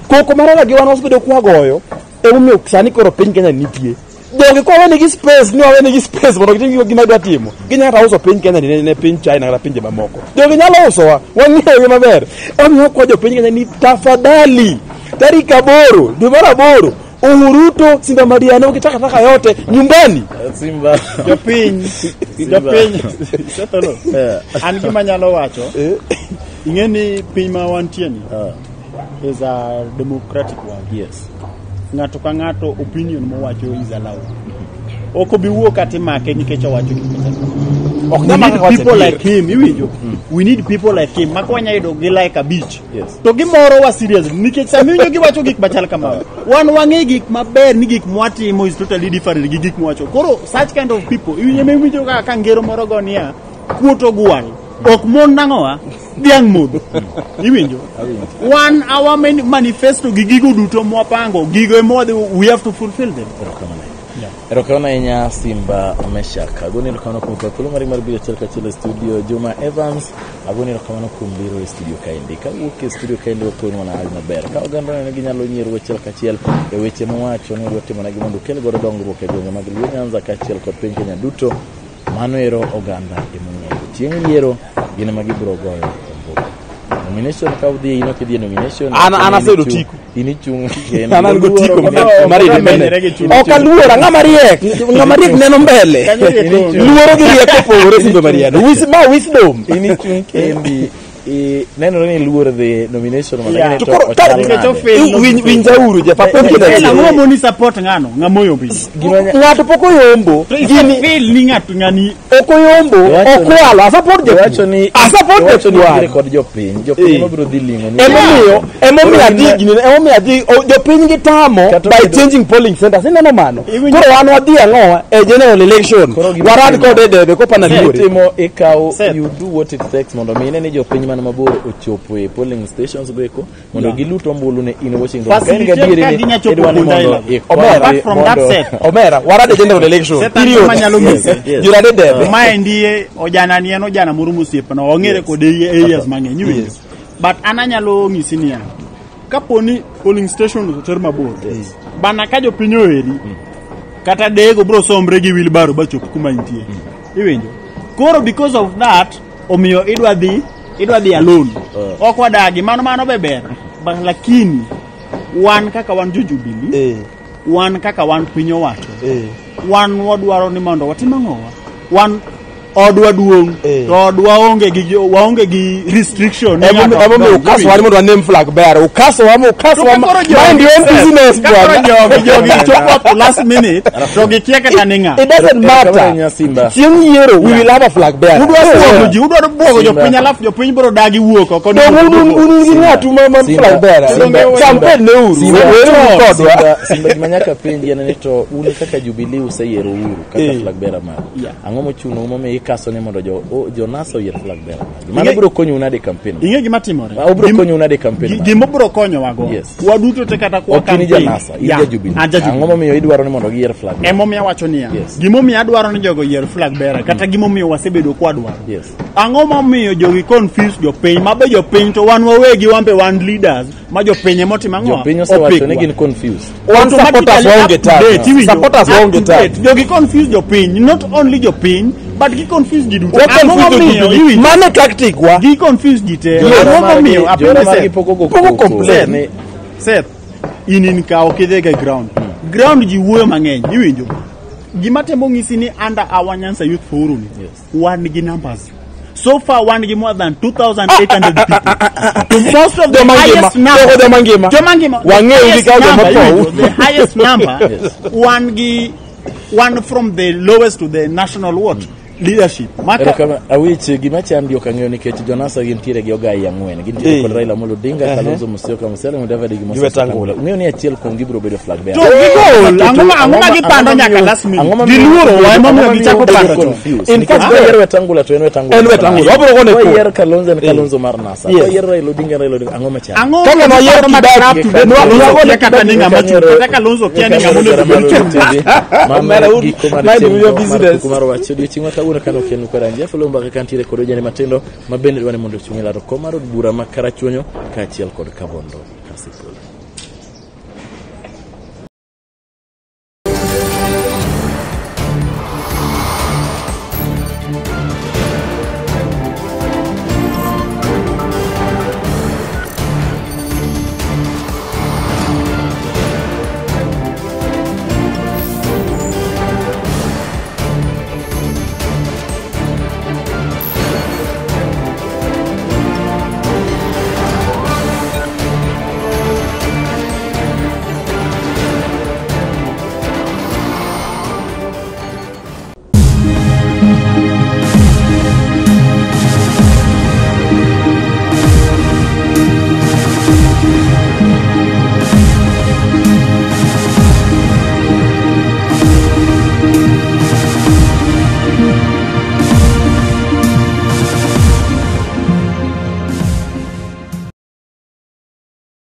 Koko mar Raila gi wan wasebedo kwagoyo emomiyo sani koro piny Kenya nitie. Jogi kwa wenegi space ni wawenegi space mondo gitim gima gidwa timo. Ginyalo kata uso piny Kenya ni ne piny China kata pinje mamoko. Jogi nyalo usowa, wang'eyo gi maber. Omiyo wakwayo jopiny Kenya ni tafadhali tarik 8 dwe mar 8 Uhuru, Ruto, Simba Madiano gi takataka yote nyumbani. Simba. Jopiny, jopiny, Setholo, an gima nyalo wacho, ing'e ni piny ma wantie ni is a democratic world. Ng'ato ka ng'ato opinion mowacho is allowed. Ok obi wuok kata imake nikech owacho gik machalo kamano. Ok We nyal need make wacho people adier. like him, iwinjo? We need people like him. Maka wanya yudo gi like abich. To gimoro wa serious nikech sama iwinjo giwacho gik machal kamano. Wan wang'e gik maber ni gik mwatimo is totally different gi gik mwacho. Koro such kind of people, iwinjo ema iwinjo kaka ngero moro go niya, kuoto gwal. Ok mon nang'owa, dhiang' modho. Iwinjo? Wan our manifesto gi gigo duto mwapango, gigo ema wadhi, we have to fulfill them. Erokamano. Erokamano ahinya Simba Meshak. Agoni erokamano kuom kawo thuolo mari mar biro achiel kachiel e studio. Juma Evans, agoni erokamano kuom biro e studio kaendi. Kawuok e studio kaendi wakoni mana hali maber. Ka oganda oneno ni ginyalo nyiero achiel kachiel e weche mowacho ni odwa timonegi mondo okel godo dongruok e gwenge mag Luo Nyanza kaachiel kod piny Kenya duto, mano ero oganda emong'eyo. Chieng' yiero gin ema gibiro goyo ombulu. Nomination ka udhi in ok idhi e nomination. An aseyudo otiko. In ichung' An an gotiko mar independent. Ok aluora, ng'ama riek, ng'ama riek neno mbele. Luoro gi rieko opogore Simba Mariano. Ma wisdom. In ichung' kendi. Nenore ni iluor dhi nomination mondo Yeah. ing'e To to koro ochal ka- nade. Winjauru Jeff, apenji Fail, achiel. ang'o moni support ng'ano ng'ama oyombi Ng'ato pok oyombo. To Gini fail ni ng'ato ng'ani ok oyombo, okwalo. Asupport Iwacho ni Asupport iwacho ni jakuo. nitiere kod jopiny. Jopiny Eh. mabiro dhi ling'o ni. Emomiyo, emomiyo adhi gini, emomiyo adhi, jopiny gitamo Kata by obedo- changing polling centers. Ineno mano? Iwinjo- Koro wan wadhi ang'o e general election. Koro gima Warad itimo- kode debe kopana luore. Itimo ikaw Seth. you do what it takes mondo mi ine ni jopiny man mabor ochopo e polling stations go eko mondo gilut ombulu ne in Washington. Ka in Facilitate gadieri ka ni ginya chopo idwa ni kuonde mondo aila. ikwari Apart from that mondo- set. Omera, warad e general election. Seth, an Period. gima nyalo Yes, nyisi. yes. Jirade debe. Maendi e ojana ni en ojana moro mosiepna wang'ere Yes. kode e years mang'eny iwinjo but an anyalo ng'isi niya kapo ni polling station oter mabor bana ka jopiny oheri kata dego bro sombre gi wheelbarrow bachop kuma intie iwinjo koro because of that omiyo idwa dhi idwa dhi alone ok wadagi mano mano be ber but lakini wan kaka wan jo Jubilee wan kaka wan piny owacho wan wadwaro ni mondo watim ang'owa wan odwa duong' to odwa onge gi waonge gi restriction ni ng'ato ok Emomiyo donj, ukaso wani mondo wanem flag bearer. Ukaso wa ukaso To wa ka koro jogi- mind your own business ka koro bwana. jogi jogi chopo up to last minute to gikia kata ni ng'a It doesn't Erokamano matter. ahinya, Simba. Chieng' yiero we will have a flag bearer. udwa buogo ji udwa buogo jopiny alafu jopiny biro dagi wuok oko ni Dong' wuok un mabor. un gi ng'atu ma ma Simba. flag bearer. Simba. Campaign ne uru. Simba. Weuru kodwa. Simba, Simba gima nyaka penji en ni to un kaka Jubilee useyiero Uhuru kaka Eh. flag bearer maru. Yeah. Ang'o mochuno momiyo ikaso ni mondo jo jo NASA oyier flag bearer maru? Mano Ing'e- biro konyou nade e campaign? ing'e gima timore Ah, obiro Gim- konyou nade e campaign maru? gima obiro konyowago Yes. waduto te kata kwa Ok in ja campaign. NASA, in Yeah, ja Jubilee. an ja Jubilee. Ang'o momiyo idwaro ni mondo giyier flag bearer? emomiyo awacho niya Yes. gimomiyo adwaro ni jogo oyier flag bearer kata gimomiyo wasebedo kwadwaro Yes. ang'o momiyo jogi confuse jopiny mabe jopiny to wan wawegi wan be wan leaders ma jopiny emotimo ang'o Jopiny osewacho ni Opikwa. gin confused. Wan supporters Automatically waonge up to tabu. date, iwinjo? Supporters Up waonge to tabu. date. Jogi confuse jopiny not only jopiny but gi confuse ji duto Wa Ang'o confuse momiyo Jubilee. iwinjo? Mano e tactic wa. gi confuse ji te Johera ang'o margi- momiyo johera apenji margi Seth. pok ogo Pok koko. complain. Ni- Seth, in in ka ok idhi ga e ground. Ground ji wuoyo mang'eny, iwinjo. Gima temo ng'isi ni under our Nyanza Youth Forum ni, Yes. wan gi numbers. So far wan gi more than 2,800 people. To most of the Joma ngima. highest number. Jogo joma ngima. Joma ngima. The Wang'eyo highest gi kawo joma number, tho. iwinjo, The highest number. Yes. Wan gi one from the lowest to the national what? Leadership. Maka, Erokamano. Awich gima chandi ok ang'eyo nikech jonasa gintiere gi ogai ang'wen. Gintiere Eh. kod Raila Amolo Odinga, Kalonzo Musyoka, Musalia Mudavadi gi Moses Wetangula. Wetangula. Ung'eyo ni achiel kuom gi biro bedo flag bearer. to gigol, ang'o ma ang'o ma gipando nyaka last minute? Giluoro wa emomiyo gichako pando chon. In In fact, fact, koyier Wetangula to en Wetangula. En mar Wetangula. NASA. Wabiro gone kura. Koyier Kalonzo en Kalonzo mar NASA. Yes. Koyier Raila Odinga en Raila Odinga. Ang'o machando? Ang'o Kaka noyier ma Kibaki, up to date, nwa- Kalonzo nwa- kia kata ni ng'ama chung', kata Kalonzo kia ni ng'ama onego bed chung'. Mano Omera, giko mar mind chenro your mar business. kuku mar wach odiochieng' ma kawuono kane okelnu kod an Jeff Oloo Mbaka kantiere kod ojende matindo ma bende dwa ni mondo ochung' e laro kom mar od bura ma Karachuonyo kaachiel kod Kabondo Kasipul.